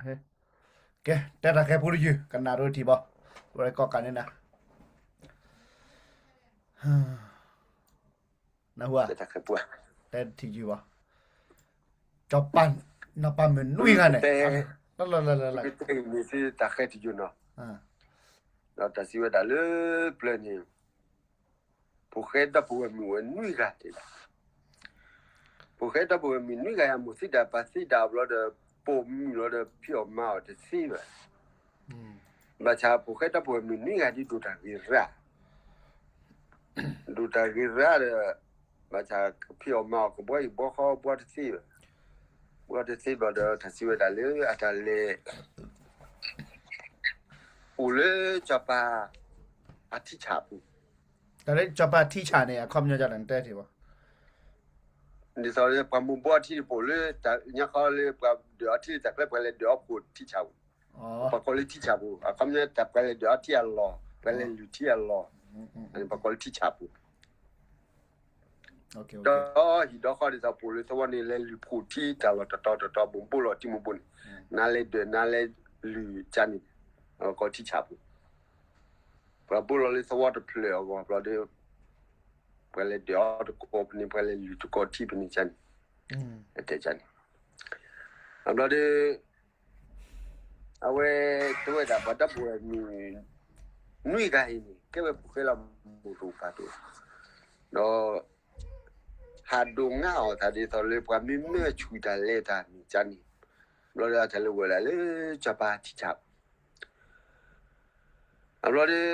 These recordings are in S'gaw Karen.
ကဲ တဲတၢ်ဃဲၤပူတယုၢ် ကနၣ်ရိထံၣ်ဘၣ်, ဝဲကိးကးန့ၣ်နၤ, နၢ်ဟူဧါ, တဲတယုၢ်ဘၣ်, ကၠီၤပၤ နီၢ်ပၤမုၣ်နွံဂၤန့ၣ်, လၢလၢလၢလၢ, တၢ်ဃဲၤတယုၢ်နီၤ, ဒီးတၢ်စံးဝဲဒၣ်လၢပျၢၤန့ၣ် ဖိၣ်ဃဲဒီပုၢ်ဝဲၢ်မုၣ်ဝဲနွံဂၤတဲဒၣ်, ဖိၣ်ဃဲဒီပုၢ်ဝဲၢ်မုၣ်နွံဂၤ အမိၢ်သံဒၣ်ပၢ်သံဒၣ်ဘျီဒီး ပိာ်မုၣ်လီၤဒီးဖံးအီၣ်မၤအီၣ်တသ့ဘၣ်, ဘၣ်ဆၣ်ဖိၣ်ဃဲဒီပုၢ်ဝဲၢ်မုၣ်နွံဂၤဒ်ဒိၣ်တၢ်ဂ့ၤရၣ်, ဒိၣ်တၢ်ဂ့ၤရၣ်ဒီး ဘၣ်ဆၣ်ကဖံးအီၣ်မၤအီၣ်ကဘှီအံၤဘှီဃီဘှီတသ့ဘၣ်, ဘှီတသ့ဘၣ်ဒီး တၢ်စံးဝဲဒၣ်လၢအတၢ်လဲၤ အိၣ်လၢစီၤပၤအထံဆၣ်ပူၤ, တၢ်လၢစီၤပၤထံဆၣ်န့ၣ် အခီပညီဒ်လဲၣ် နတဲထံၣ်ဘၣ်, ဒ်သိးလၢပှၤမူဘှီထံတပူၤလၢ ညါခီလၢပှၤဒၢးအီထံလၢတၢ်ကျဲ ပှၤလဲၤဒၢးအီပူၤထံဆၣ်ပူၤ, ပှၤကိးလၢထံဆၣ်ပူၤ, အခီပညီတၢ်ပှၤလဲၤဒၢးအီထံအလီၢ် ပှၤလဲၤလုၢ်ထံအလီၢ်, ပှၤကိးလၢထံဆၣ်ပူၤ ဒီးဟံၣ်ဒီဃီဒ်သိးပူၤလၢသဝီန့ၣ် လဲၤလုၢ်ဖှိၣ်ထံတၢ်လီၢ်တတီၤတတီၤ ဘိးဘိလီၤထံမိၢ်ဘိန့ၣ်, နၤလဲၤဒၢး နၤလဲၤလုၢ်ကန့ၣ်, ကိးထံဆၣ်ပူၤ, ပှၤဘိလီၤလၢသဝီတဖျၢၣ်အဂီၢ်ဘျီဒီး ပှၤလဲၤဒၢးအီတကိးဖဲန့ၣ် ပှၤလဲၤလုၢ်တကိးထံဖဲန့ၣ်ကန့ၣ်, တဲကန့ၣ်, အဘျီဒီး အဝဲတဲဝဲဒၣ်ပှၤဒီပုၢ်ဝဲၢ်မုၣ်နွံဂၤအံၤန့ၣ် ကဲဝဲဖိၣ်ဃဲလၢမိၢ်တအိၣ်ပၢ်တအိၣ်, ဒီး ဟးဒိးငါအီၣ်သးဒ်သိးလၢပှၤမ့ၢ်မၢဆူၣ်တၢ်လဲၤတၢ်မ့ၢ်ကန့ၣ်, ဘျီဒီးအတၢ်လဲၤဝဲဒၣ်လၢစီၤပၤထံဆၣ်ပူၤ, အဘျီဒီး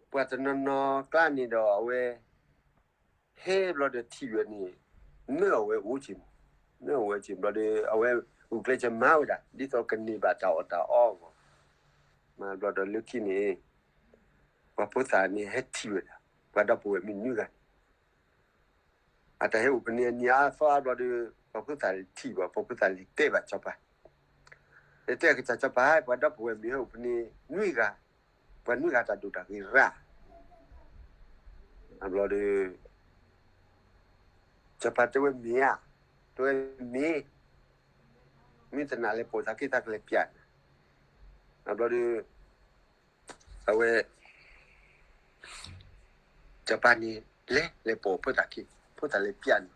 ပှၤတနီၤနီၤကျါန့ၣ်ဒီးအဝဲ ဟဲဘျီဒီးထံၣ်ဝဲန့ၣ် မၢအီၣ်ဝဲအိၣ်က့ၤမး, မၢအီၣ်ဝဲက့ၤဘျီဒီး အဝဲဂုာ်ကျဲးစၢးမၤဝဲဒၣ် ဒ်သိးကန့ၢ်ဘၣ်တၢ်အီၣ်တၢ်အီအဂီၢ်, မၤဘျီဒီးလၢခံန့ၣ် ပှၤဖိသၣ်န့ၣ်ဟဲထံၣ်ဝဲဒၣ် ပှၤဒီပုၢ်ဝဲၢ်မုၣ်နွံဂၤန့ၣ် အတၢ်ဟဲအိၣ်ဖဲန့ၣ်အနံၤအါသီအါဘျီဒီး ပှၤဖိသၣ်ထံၣ်ဘၣ် ပှၤဖိသၣ်လဲၤတဲဘၣ်စီၤပၤ, လဲၤတဲကစၢ်စီၤပၤ ပှၤဒီပုၢ်ဝဲၢ်မုၣ်ဟဲအိၣ်ဖဲန့ၣ်နွံဂၤ, ပှၤနွံဂၤတၢ်ဒိၣ်တၢ်ဂ့ၤရၣ်, အဘျီဒီး စီၤပၤတဲဝဲမ့ၢ်ဧါ, တဲဝဲမ့ၢ်, မ့ၢ်တနာ်လဲၤပိာ်သးခံ သးကလဲၤပျးနၤ, အဘျီဒီး အဝဲ စီၤပၤန့ၣ် လဲၤ လဲၤပိာ်ဖိသၣ်ခံ, ဖိသၣ်လဲၤပျးန့ၣ်,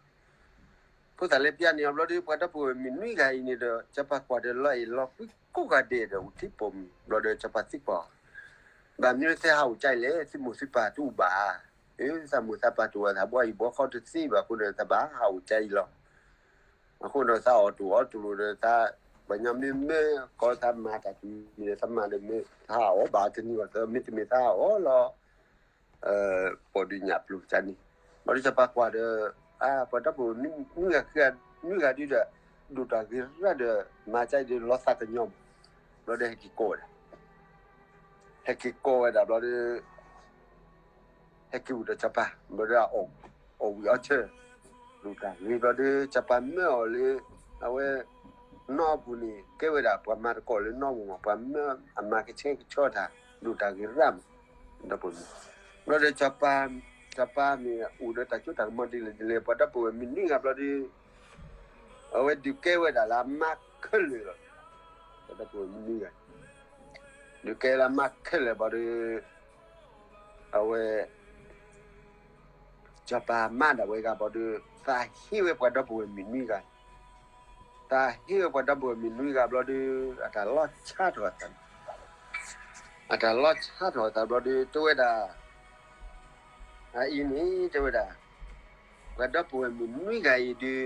ဖိသၣ်လဲၤပျးန့ၣ် အဘျီဒီး ပှၤဒီပုၢ်ဝဲၢ်မုၣ်နွံဂၤအံၤန့ၣ်ဒီး စီၤပၤကွၢ်ဒီးလီၤအဲၣ်လီၤကွံကိးဂၤဒဲးဒီး အိၣ်ထံပိာ်မုၣ် ဘျီဒီး စီၤပၤသံကွၢ်အီၤ, ဘၣ်မနုၤသ့ၣ်ဟးအိၣ်ကၠါအံၤလဲၣ်, သုမိၢ်သုပၢ်တအိၣ်ဘၣ်ဧါ, သးမိၢ်သးပၢ်တအိၣ်ဘၣ် သးဘှီအံၤဘှီဃီတသ့ဘၣ်အဃိဒီး သးဘၣ်ဟးအိၣ်ကၠါအံၤလီၤ. အဃိဒီးသးအီၣ်တအိၣ်အီတလိၤဒီး သးပှၤညီမ့ၢ်မၢကီး သးမၤတၢ်တမံၤဒီး သးမၤဒီးမ့ၢ်သးဟးအီၣ်ဘၣ်တနံၤဘၣ် မ့တမ့ၢ်သးဟးအီၣ်လီၤ ပိာ်ဒုးညၣ်ပျိၢ်ကန့ၣ်, ဘျီဒီးစီၤပၤကွၢ်ဒီး ပှၤဒီပုၢ်ဝဲၢ်မုၣ်နွံဂၤခံဂၤ နွံဂၤဒုဒီး ဒိၣ်တၢ်ဂ့ၤရၣ်ဒီး မၤကၠါအံၤဒီးလီၤသးကညီၤမး, ဘျီဒီးဟဲက့ၤကိးဝဲဒၣ် ဟဲက့ၤကိးဝဲဒၣ်ဘျီဒီး ဟဲက့ၤအိၣ်ဒီးစီၤပၤ ဘျီဒီး အီၣ်ဝံၣ်အီဆၢ ဒိၣ်တၢ်ဂ့ၤဘျီဒီး စီၤပၤမၢအီၤလၢ အဝဲ နီၢ်ပူၤန့ၣ် ကဲဝဲဒၣ်ပှၤမၤသကိးလၢနီၢ်ပူၤမး ပှၤမၢအမၤကဆှဲကဆှီတၢ် ဒိၣ်တၢ်ဂ့ၤရၣ်မး, ဒီပုၢ်ဝဲၢ်မုၣ်, ဘျီဒီးစီၤပၤ စီၤပၤမ့ၢ်အိၣ်ဒီးတၢ်စိတၢ်ကမီၤဒ်လဲၣ်ဒ်လဲၣ် ပှၤဒီပုၢ်ဝဲၢ်မုၣ်နွံဂၤဘျီဒီး အဝဲဒုးကဲဝဲဒၣ်လၢအမါခဲလၢာ်လီၤ, ပှၤဒီပုၢ်ဝဲၢ်မုၣ်နွံဂၤ ဒုးကဲလၢအမါခဲလၢာ်ဘျီဒီး အဝဲ စီၤပၤမါဒၣ်ဝဲဂၤဘျီဒီး သးဟ့ဝဲပှၤဒီပုၢ်ဝဲၢ်မုၣ်နွံဂၤ, သးဟ့ဝဲပှၤဒီပုၢ်ဝဲၢ်မုၣ်နွံဂၤဘျီဒီး အတၢ်လီၤဆါထီၣ်အသး, အတၢ်လီၤဆါထီၣ်အသးဘျီဒီး တဲဝဲဒၣ် အအံၤန့ၣ် တဲဝဲဒၣ် ပှၤဒီပုၢ်ဝဲၢ်မုၣ်နွံဂၤအံၤဒီး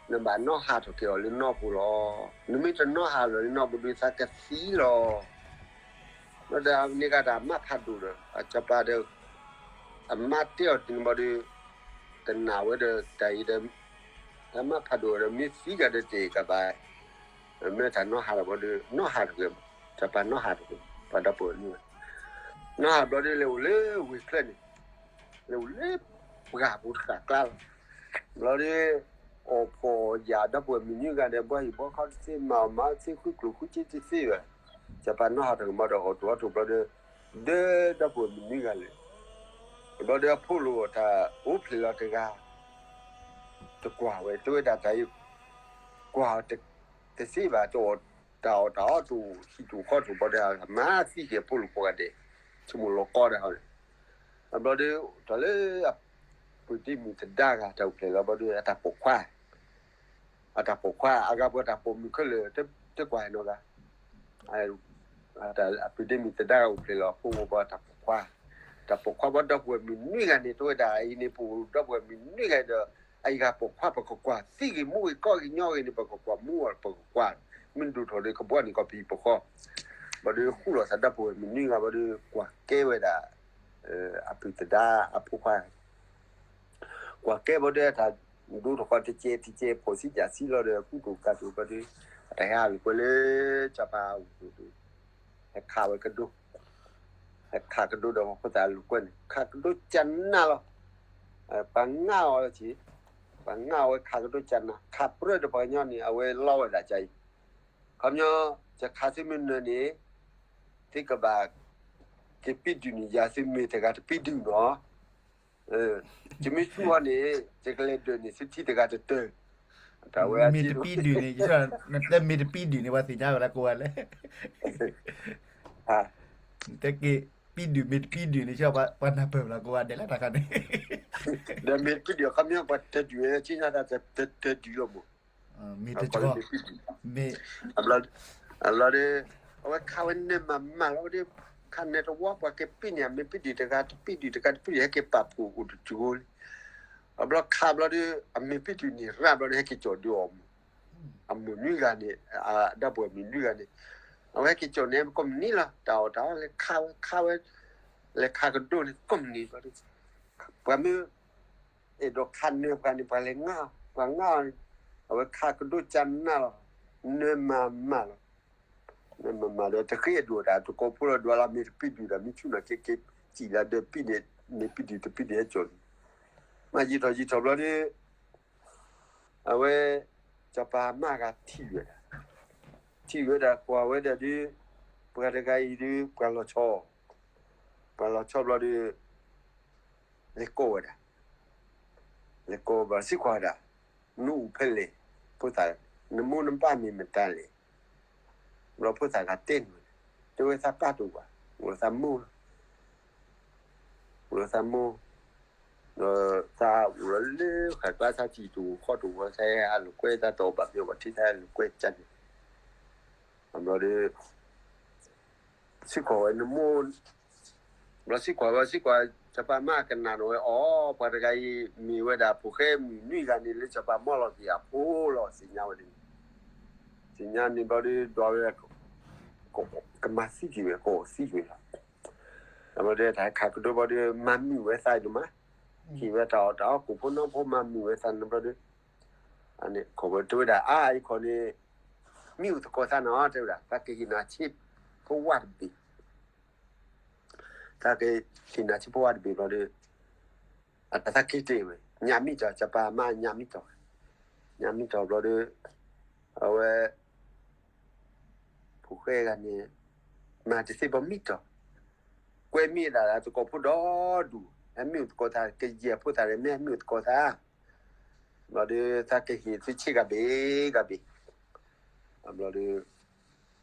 နဘၣ်နီၣ်ဟးထီၣ်က့ၤအီၤလၢနီၢ်ပူၤလီၤ. နမ့ၢ်တနီၣ်ဟးလီၤလၢနီၢ်ပူၤဒီး သးကသံလီၤ. ဒီးအန့ၣ်ကတၢ်မါဖးဒိၣ်ဒီး စီၤပၤဒီး အမါတဲအီၤတန့ၣ်ဘျီဒီး တနာ်ဝဲဒီးတၢ်အံၤဒီး အမါဖးဒိၣ်ဒီး မ့ၢ်သံကဒီးတကဘၣ် မ့ၢ်တၢ်နီၣ်ဟးလီၤဘျီဒီး နီၣ်ဟးထီၣ်က့ၤ စီၤပၤနီၣ်ဟးထီၣ်က့ၤ ပှၤဒီပုၢ်ဝဲၢ်မုၣ် နီၣ်ဟးဘျီဒီး လဲၤအိၣ်လၢဝ့ၢ်ချၢန့ၣ် လဲၤအိၣ်လၢပှၢ်ပူၤတဃၣ်ကျါလီၤ. ဘျီဒီး အီၣ်ဖှီၣ်အီၣ်ယာ်ဒီပုၢ်ဝဲၢ်မုၣ်နွံဂၤဒီး ဘှီဟံၣ်ဘှီဃီတသ့ မၤအီၣ်မၤအီၣ်တသ့ ဃုကျိၣ်ဃုစ့တသ့ဘၣ်. စီၤပၤနီၣ်ဟးထီၣ်က့ၤဘျီဒီး အီၣ်တူၢ်အီတူၢ်ဘျီဒီး ဒၢဒီပုၢ်ဝဲၢ်မုၣ်နွံဂၤလၢာ်. ဘျီဒီးအဖိလိာ်အီၤတၢ်အိၣ်ဖျဲၣ်လီၤတဂၤ တကွၢ်ဝဲ တဲဝဲဒၣ်တၢ်အံၤ ကွၢ်အီၤတသ့ဘၣ် တအီၣ် တၢ်အီၣ်တၢ်အီတအိၣ် ဟံၣ်တအိၣ်ဃီတအိၣ်ဘၣ်ဒီး မၤသံက့ၤဖိလူၤဖိဂၤဒဲး, ဆိကမိၣ်လီၤကီဒၣ်, ဘျီဒီး တၢ်လၢ အပုၢ်ဒ့မုၣ်သဒါဂၤ တၢ်အိၣ်ဖျဲၣ်လီၤဘျီဒီး အတၢ်ပိာ်ခွါ, အတၢ်ပိာ်ခွါ အဂၤပှၤတၢ်ပိာ်မုၣ်ခဲလၢာ် တကွၢ်နီတဂၤ အပုၢ်ဒ့မုၣ်သဒါဂၤအိၣ်ဖျဲၣ်လီၤ အဖိမုၣ်ပှၤတၢ်ပိာ်ခွါ, တၢ်ပိာ်ခွါဘၣ်ဒီပုၢ်ဝဲၢ်မုၣ်နွံဂၤန့ၣ် တဝဲဒၣ်အံၤန့ၣ် ပအိၣ်ဒီပုၢ်ဝဲၢ်မုၣ်နွံဂၤဒီး အအံၤဂၤပိာ်ခွါပကကွၢ် သံဂ့ၤမူဂ့ၤကီဂ့ၤညီဂ့ၤန့ၣ် ပကကွၢ်မူအီၤ ပကကွၢ်, မ့ၢ်ဒိၣ်ထီၣ်ဒီးကဘှီန့ၢ်ကီၢ်ပဟံၣ်ပဃီ, ဘၣ်ဒီးဃူလိာ်သးဒီပုၢ်ဝဲၢ်မုၣ်နွံဂၤဘၣ်ဒီး ကွၢ်ကဲဝဲဒၣ် အပုၢ်သဒါအဖိခွါ ကွၢ်ကဲဘၣ်ဒီးတၢ်ဒိတဃီတကဲတကဲ ဖိးဆံးကးဆံးလီၤဒီး ကူတိာ်ကးတိာ်ဘၣ်ဒီး အတၢ်ဟဲအလိာ်ကွဲလၢ စီၤပၤအအိၣ်ဒီး ဟဲခးဝဲကဒိ, ဟဲခးကဒိဒီးဖိသၣ်အလိာ်ကွဲန့ၣ် ခးကဒိကနၣ်လီၤ, ပှၤငါအီၤလီၤက့ၤ, ပှၤငါအီၤဝဲခးကဒိကနၣ် ခးပြၢဒီးပှၤကညီန့ၣ် အဝဲလီဝဲဒၣ်ကအံၤ, ခီပညီ ယခးသုမ့ၢ်နၢၤန့ၣ် သုကဘၣ် က့ၤပံဒုၣ်န့ၣ် ယၤသုမ့ၢ်တဂၤတပံဒုၣ်နီၤ ယမ့ၢ်ဆူၣ်အီၤန့ၣ် ယကလဲၤဒၢးန့ၢ်သုထံတဂၤတတၢၢ်, တၢ်ဝဲမ့ၢ်တပံဒုၣ်န့ၣ် နတဲမ့ၢ်တပံဒုၣ်န့ၣ် ပှၤသ့ၣ်ညါဝဲဒၣ်ကိးဂၤလဲၣ်, နတဲက့ၤပံဒုၣ်မ့ၢ်တပံဒုၣ်န့ၣ် ပှၤနၢ်ပၢၢ်ဝဲဒၣ်ကိးဂၤဒဲးလၢတၢ်ခါန့ၣ်, ဒီးမ့ၢ်တပံဒုၣ်အခီပညီ ပှၤတဒုၣ်ဝဲဆ့ညါတၢ်တဒုၣ်လီၤမး မ့ၢ်တကီ မ့ၢ်အဘျီဒီး အဝဲခးဝဲနၢၤမၤမၤလီၤဒီး ခးနၢၤတဝီ ပှၤက့ၤပံန့ၣ် အမ့ၢ်ပံဒုၣ်တဂၤတပံဒုၣ်တဂၤတပံဒုၣ် ဟဲက့ၤပာ်ဖှိၣ်အိၣ်တကၠိလံ, အဘျီခးဘျီဒီး အမ့ၢ်ပံဒုၣ်န့ၣ်ရၣ်ဘျီဒီး ဟဲက့ၤကၠီၣ်ဒုးအီၤမး, အမိၢ်နွံဂၤန့ၣ် ဒီပုၢ်ဝဲၢ်မုၣ်နွံဂၤန့ၣ်, အဝဲဟဲက့ၤကၠီၣ်န့ၣ် ကိးမုၢ်နံၤလီၤ တၢ်အီၣ်တၢ်အီလဲၤခးဝဲခးဝဲ, လဲၤခးကဒိန့ၣ် ကိးမုၢ်နံၤဘျီဒီး ပှၤမ့ၢ် အဲၣ်ဒိးခးနၢၤပှၤန့ၣ် ပှၤလဲၤငါအီၤ, ပှၤငါအီၤန့ၣ် အဝဲခးကဒိကနၣ်လီၤ, နၢၤမၤမၤလီၤ, နၢၤမၤမၤဒီး တဃ့အဒိၣ်တၢ် တကိးဖိလီၤဒွးလီၤ မ့ၢ်တပံဒုၣ်ဒီး မ့ၢ်ဆူၣ်နီၤက့ၤက့ၤ စံၣ်လီၤဒီးပံန့ၣ် မ့ၢ်ပံဒုၣ်တပံဒုၣ်ဟဲကၠီၣ်န့ၣ်, မၤယံာ်ထီၣ်ယံာ်ထီၣ်ဘျီဒီး အဝဲ စီၤပၤအမါဂၤထံၣ်ဝဲဒၣ်, ထံၣ်ဝဲဒၣ်ကွၢ်ဝဲဒၣ်ဒီး ပှၤတဂၤအံၤဒီး ပှၤလီၤဆီ, ပှၤလီၤဆီဘျီဒီး လဲၤကိးဝဲဒၣ်, လဲၤကိးဘျီစံးကွၢ်ဝဲဒၣ်, နအိၣ်ဖဲလဲၣ်, ဖိသၣ်, နမိၢ်နပၢ်မ့ၢ်မတၤလဲၣ်, ဘျီဖိသၣ်ဂၤတဲန့ၣ်, တဲဝဲသးပၢ်တအိၣ်ဘၣ်, အိၣ်လၢသးမိၢ်လီၤ, အိၣ်လၢသးမိၢ် ဒီးသးအိၣ်လၢဃာ်ကျါ သးစံၣ်တအိၣ်ဃီတအိၣ် သးဟဲအလိာ်ကွဲ သးတအီၣ်ဘၣ်မ့ၤဘၣ်ထံ သးဟဲလိာ်ကွဲကၢန့ၣ်, ဘျီဒီး စံးကွၢ်ဝဲနမိၢ်, ဘျီစံးကွၢ်ဝဲ စံးကွၢ် စီၤပၤမါကနၣ်န့ၣ်ဝဲ အိ ပှၤတဂၤအံၤ မ့ၢ်ဝဲဒၣ်ဖိၣ်ဃဲမုၣ်နွံဂၤန့ၣ် လၢစီၤပၤမီၢ်လီၤက့ၤအဖိလီၤ သ့ၣ်ညါဝဲန့ၣ်, သ့ၣ်ညါန့ၣ်ဘျီဒီး ဒွးဝဲ ကမၤသံက့ၤဝဲ ကအိၣ်သံက့ၤလီၤ. ဘျီဒီး တၢ်ခးကဒိဘျီဒီး မၤမုာ်ဝဲသးဒိၣ်မး, ဟ့ၣ်ဝဲတၢ်အီၣ်တၢ်အီကိၣ်ဖိနီဖိမၤမုာ်ဝဲသးန့ၣ်ဘျီဒီး, အန့ၣ် ခိၣ်ဝဲတဲဝဲဒၣ် အါ အံၤခီန့ၣ် မ့ၣ်အူသကိးသးနီၤ တဲဝဲဒၣ် သးကဟ့ၣ်နၤဆ့ဖိဝၣ်တဘ့ၣ် သးကဟ့ၣ်နၤဆ့ဖိဝၣ်တဘ့ၣ်ဘျီဒီး, အတၢ်သးက့ၤတ့ၢ်ဝဲ ညၣ်မံတီၤ စီၤပၤမါညၣ်မံတီၤ, ညၣ်မံတီၤဘျီဒီး, အဝဲ ဖိၣ်ဃဲဂၤန့ၣ် မၤတသ့ဘၣ်မံတီၤ, ကွဲမ့ၢ်ဒၣ်သကိးဖိဒီဒူၣ်, ဟဲမ့ၣ်အူသကိးသး ကယဲၢ်ဖိသၣ်ဒီး မ့ၢ်ဟဲမ့ၣ်အူသကိးသး, ဘျီဒီး သးကဟ့ၣ်သုဆ့ဂၤဘ့ၣ်ဂၤဘ့ၣ်, ဘျီဒီး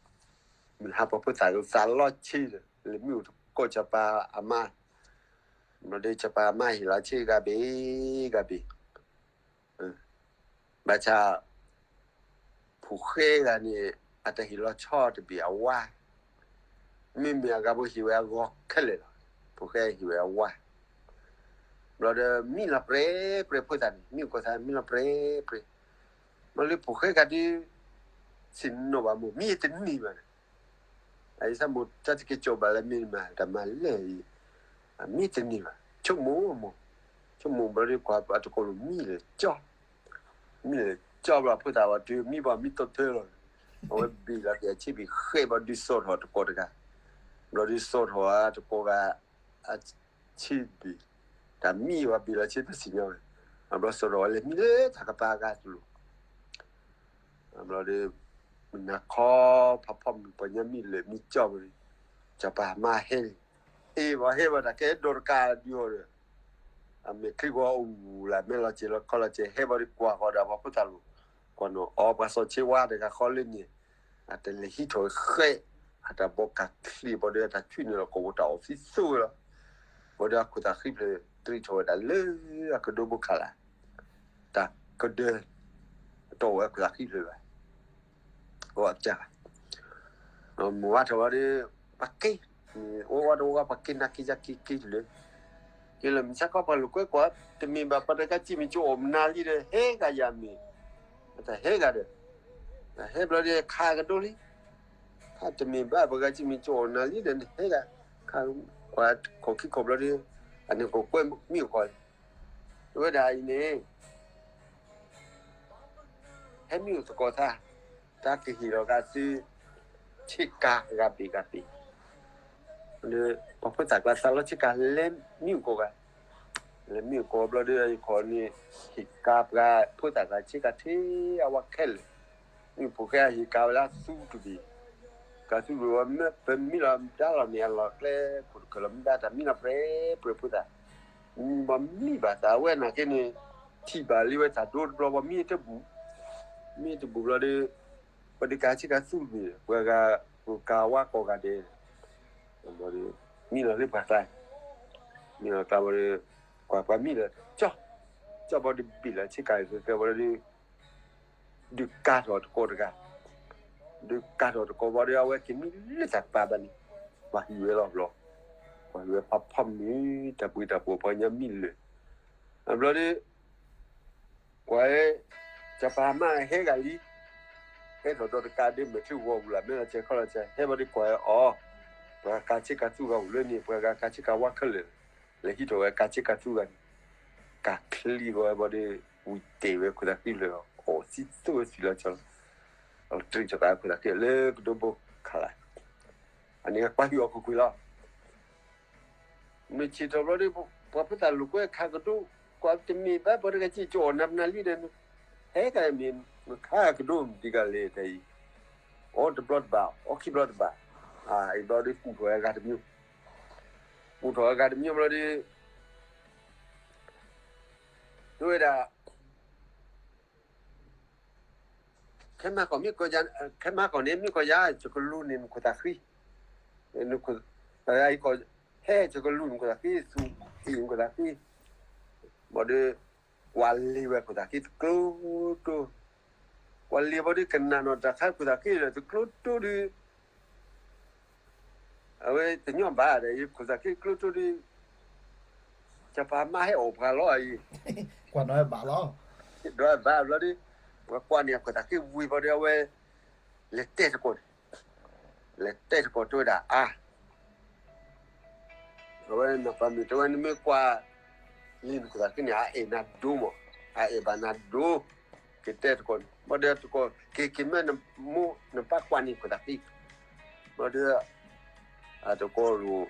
မုၢ်ဟါပှၤဖိသၣ်သးလီဆ့ဒီး လဲၤမ့ၣ်အူသကိးစီၤပၤအမါ, ဘျီဒီး စီၤပၤအမါဟ့ၣ်လီၤဆ့ဂၤဘ့ၣ်ဂၤဘ့ၣ် ဘၣ်ဆၣ် ဖိၣ်ဃဲဂၤန့ၣ် အတၢ်ဟ့ၣ်လီၤဆီတဘ့ၣ်အဝါ, မ့မ့ၢ်အဂၤဘိဟ့ၣ်ဝဲအဂီၤခဲလၢာ်လီၤ. ဖိၣ်ဃဲဟ့ၣ်ဝဲအဝါ, ဘျီဒီး မံလီၤပြဲပြဲဖိသၣ်န့ၣ် မံကီၢ်သးမံလီၤပြဲပြဲ, ဘျီလၢဖိၣ်ဃဲဂၤဒုး ဆ့ၣ်နီၤဘၣ်မိၢ် မံတန့ၢ်ဘၣ်န့ၣ် အအံၤသးမိၢ်တၢ်တက့ၤကၠီၣ်ဘၣ်လၢမ့ၢ်မၤတၢ်မၤလဲၣ်အံၤ, အမံတန့ၢ်ဘၣ် ဆိကမိၣ်မိၢ်, ဆိကမိၣ်ဘျီဒီးကွၢ်အတကိးလိာ်မံလဲၣ်ကၠီ, မံလဲၣ်ကၠီဘျီဖိသၣ်ဝဲတုၤမံဘၣ်မံတီတီလီၤ, အဝဲဘ့ၣ်လီၤက့ၤအဆ့ဘ့ၣ်ဃဲဘျီဒုးစိာ်ထီၣ်တကိးတဂၤ, ဘျီဒုးစိာ်ထီၣ်အတကိးဂၤ အဆ့ဘ့ၣ်, တၢ်မံဝဲဘ့ၣ်လီၤဆ့တစံၣ်ညီဝဲ, အဘျီစိာ်ထီၣ်ဝဲလဲၤမံလၢတၢ်ကပၤအဂၤတလိၤ ဘျီဒီး မုၢ်နၤခီ ဖးဖီမုၢ်ပှၤညီမံလၢာ်မံကၠီဝဲ, စီၤပၤမါဟဲန့ၣ်, ဟဲဘၣ်ဟဲဘၣ်တၢ်ကဲဒိးတကးဒုးအီၤဒီး, အမဲာ်ချံဂီၤအူလၢမဲာ်လီၤစဲၤလီၤခီလီၤစဲၤ ဟဲဘၣ်ဒီးကွၢ်ဃီဒီးပှၤဖိသၣ်လိၤ, ကွၢ်နီၤအီၤပှၤစီၤဆ့ဝါတဂၤဃီလၢန့ၣ်, အတလဲၤဟံးထီၣ်ဝဲဃဲ, အတၢ်ဘီကၤချ့ဘီဒီး အတၢ်ဆွံနုာ်လီၤကိာ်ပူၤ တၢ်အီၣ်သံသိဝဲလီၤ. ဘီဒီးအခိၣ်သၣ်ဃံဖျၢၣ် တရံးထီၣ်ဝဲဒၣ်လၢအကဒိဘိခးလၢ်, တၢ်ကဒၢ အတီၢ်ဝဲအခိၣ်သၣ်ဃံဖျၢၣ်ဘၣ်, အီၣ်အကၢ်ဘၣ်, မုၢ်ဝါထီၣ်ဝဲဒီး ပှၤက့ၤ, အိၣ်ဝဲတအိၣ်ဝဲ ပှၤက့ၤနၤက့ၤယၤက့ၤက့ၤလၢ က့ၤလၢမုၢ်ဆါခီ ပှၤလိာ်ကွဲကွၢ် တမ့ၢ်ဘၣ် ပှၤတဂၤစံးမ့ၢ်ကၠိအီၣ်မနုၤလံဒီး ဟဲဂၤယၤမ့ၢ်, တၢ်ဟဲဂၤဒီး, ဟဲဘျီဒီးခးကဒိလံ, ခးတမ့ၢ်ဘၣ် ပှၤဂၤစံးမ့ၢ်ကၠိအီၣ်မနုၤလံဒီး နဟဲဂၤ, ခးကွၢ်ခိၣ်ခံခိၣ်ဘျီဒီး အန့ၣ်ကကွဲမုၣ်ကီၢ်လံ, တဝဲဒၣ်အံၤန့ၣ် ဟဲမံအိၣ်သကိးသး, တၢ်ကဟ့ၣ်လီၤဂၤသု ဆ့ကၤဂၤဘ့ၣ်ဂၤဘ့ၣ်, ပှၤဖိသၣ်ကျါသးလီဆ့ကၤလဲၤမံအိၣ်ကိးဂၤ, လဲၤမံအိၣ်ကိးဘျီဒီး ယခီန့ၣ် ဟ့ၣ်ကၤပှၤဖိသၣ်ကျါဆ့ကၤထဲအဝဲခဲလၢာ်, မ့ၢ်ဖိၣ်ဃဲအဟ့ၣ်ကၤဝဲလၢသူတဘ့ၣ်, ကၤသူတဘ့ၣ်ဝဲ မ့ၢ်ပမံလီၤဒါလီၤန့ၣ် အလီၢ်ကျဲ ခိၣ်တခၢၣ်လီၤမ့ၢ်ဒါ တၢ်မံလီၤပြဲပြဲဖိသၣ် မ့ၢ်ဘၣ်မံဘၣ်သးဝဲနာ်က့န့ၣ် ထံၣ်ဘၣ်လံဝဲတၢ်ဒိတဘျီဘၣ် မံတဘူၣ်, မံတဘူၣ်ဘျီဒီး ပှၤဒုးကၤဆ့ကၤသူတဘ့ၣ် ပှၤဂၤ ပကၤဝဲကိးဂၤဒဲး, မံလီၤလၢပှၤသး, မံလီၤသးဘၣ်ဒီး ကွၢ်ပှၤမံလီၤ ကၠီ, ကၠီဘၣ်ဒီးဘ့ၣ်လီၤဆ့ကၤဃဲဃဲဘၣ်ဒီး ဒုးကၤထီၣ်တကိးတဂၤ, ဒုးကၤထီၣ်တကိးဘၣ်ဒီး အဝဲက့ၤမံလၢတၢ်ကပၤဘၣ်န့ၣ်, ပှၤဟံးဝဲလီၤဘျီ, ပှၤဟံးဝဲဖးဖီမ့ၢ်တၢ်ပှ့ၤတၢ်ပှိၤ ပှၤညါမံလၢာ်, အဘျီဒီး ကွၢ်, စီၤပၤမါဟဲဂၤလံ, ဟဲထီၣ်ဒီးတကးဒ်မဲာ်ချံဂီၤပူၤလၢ် မ့ၢ်လီၤစဲၤခီလီၤစဲၤ ဟဲဘၣ်ဒီးကွၢ်အီၤ, ပှၤကၤဆ့ကၤသူဂၤအိၣ်လၢန့ၣ် ပှၤဂၤကၤဆ့ကၤဝါခဲလၢာ်, လဲၤဟံးထီၣ်ဝဲကၤဆ့ကၤသူဂၤန့ၣ်, ကၤချံဂီၤဝဲဘၣ်ဒီး ဝံၤတဲာ်ဝဲခိၣ်သၣ်ဃံဖျၢၣ် အီၣ်သံသိဝဲသံလီၤဆီလီၤ, အတရံးစီၤပၤခိၣ်သၣ်ဃံလၢကဒိဘိခးလၢ်, အန့ၣ်ကွၢ်ဟံၣ်အီၤကွ့ၢ်ကွ့ၢ်လီၤ မုၢ်ဆ့ၣ်ထီၣ်ဘျီဒီး ပှၤဖိသၣ်လိာ်ကွဲခးကဒိ, ကွၢ်တမ့ၢ်ဘၣ် ပှၤတဂၤစံးကၠီအီၣ်နၤမနုၤလံဒီး, ဟဲကမ့ၢ် မ့ၢ်ခးကဒိမ့ၢ်ဒ်ဂၤလဲၣ်တၢ်အံၤ, အီတဘျီတဘၣ် အီခံဘျီတဘၣ်, အံၤဘျီဒီးကူၣ်ထီၣ်ဝဲဂၤတမံၤ, ကူၣ်ထီၣ်ဝဲဂၤတမံၤဘျီဒီး တဲဝဲဒၣ် ခဲမၤကီၢ်မ့ၢ်ကီၢ်ယၤ, ခဲမၤကီၢ်န့ၣ်မ့ၢ်ကီၢ်ယၤ ယကလူၤန့ၢ်နခိၣ်သၣ်ဃံ, နခိၣ်, ဟဲယကလူၤနခိၣ်သၣ်ဃံ သူအံၤနခိၣ်သၣ်ဃံ, ဘၣ်ဒီး, ကွၢ်လ့ၤဝဲခိၣ်သၣ်ဃံတကျိတိ, ကွၢ်လ့ၤဘၣ်ဒီးကနၣ်နီၣ်တၢ်ခါခိၣ်သၣ်ဃံလၢတကျိတိဒီး အဝဲတညီဘၣ်ဒီး ယခိၣ်သၣ်ဃံကျိတိဒီး, စီၤပၤမါဟဲအီၣ်ပှၤလီၤအံၤ, ကွၢ်နီၣ်ဘၣ်လီၤ, ဒီးဘၣ်ဘျီဒီး, ပှၤကွၢ်န့ၣ်အခိၣ်သၣ်ဃံဝံၤဘၣ်ဒီးအဝဲ, လဲၤတဲတကိးန့ၣ်, လဲၤတဲတကိးတဲဝဲဒၣ်အါ အဝဲနပၢ်မုၣ်တဲဝဲ နမ့ၢ်ကွၢ်လံနခိၣ်သၣ်ဃံန့ၣ် အအဲၣ်နၤဒိမး, အအဲၣ်ဘၣ်နၤဒိ, ကတဲတကိးန့ၣ် ဘၣ်ဒီးတကိး က့ၤက့ၤမ့ၢ်နမိၢ်နပၢ်ကွၢ်န့ၣ်ခိၣ်သၣ်ဃံ, ဘၣ်ဒီး အတကိးလိၤ,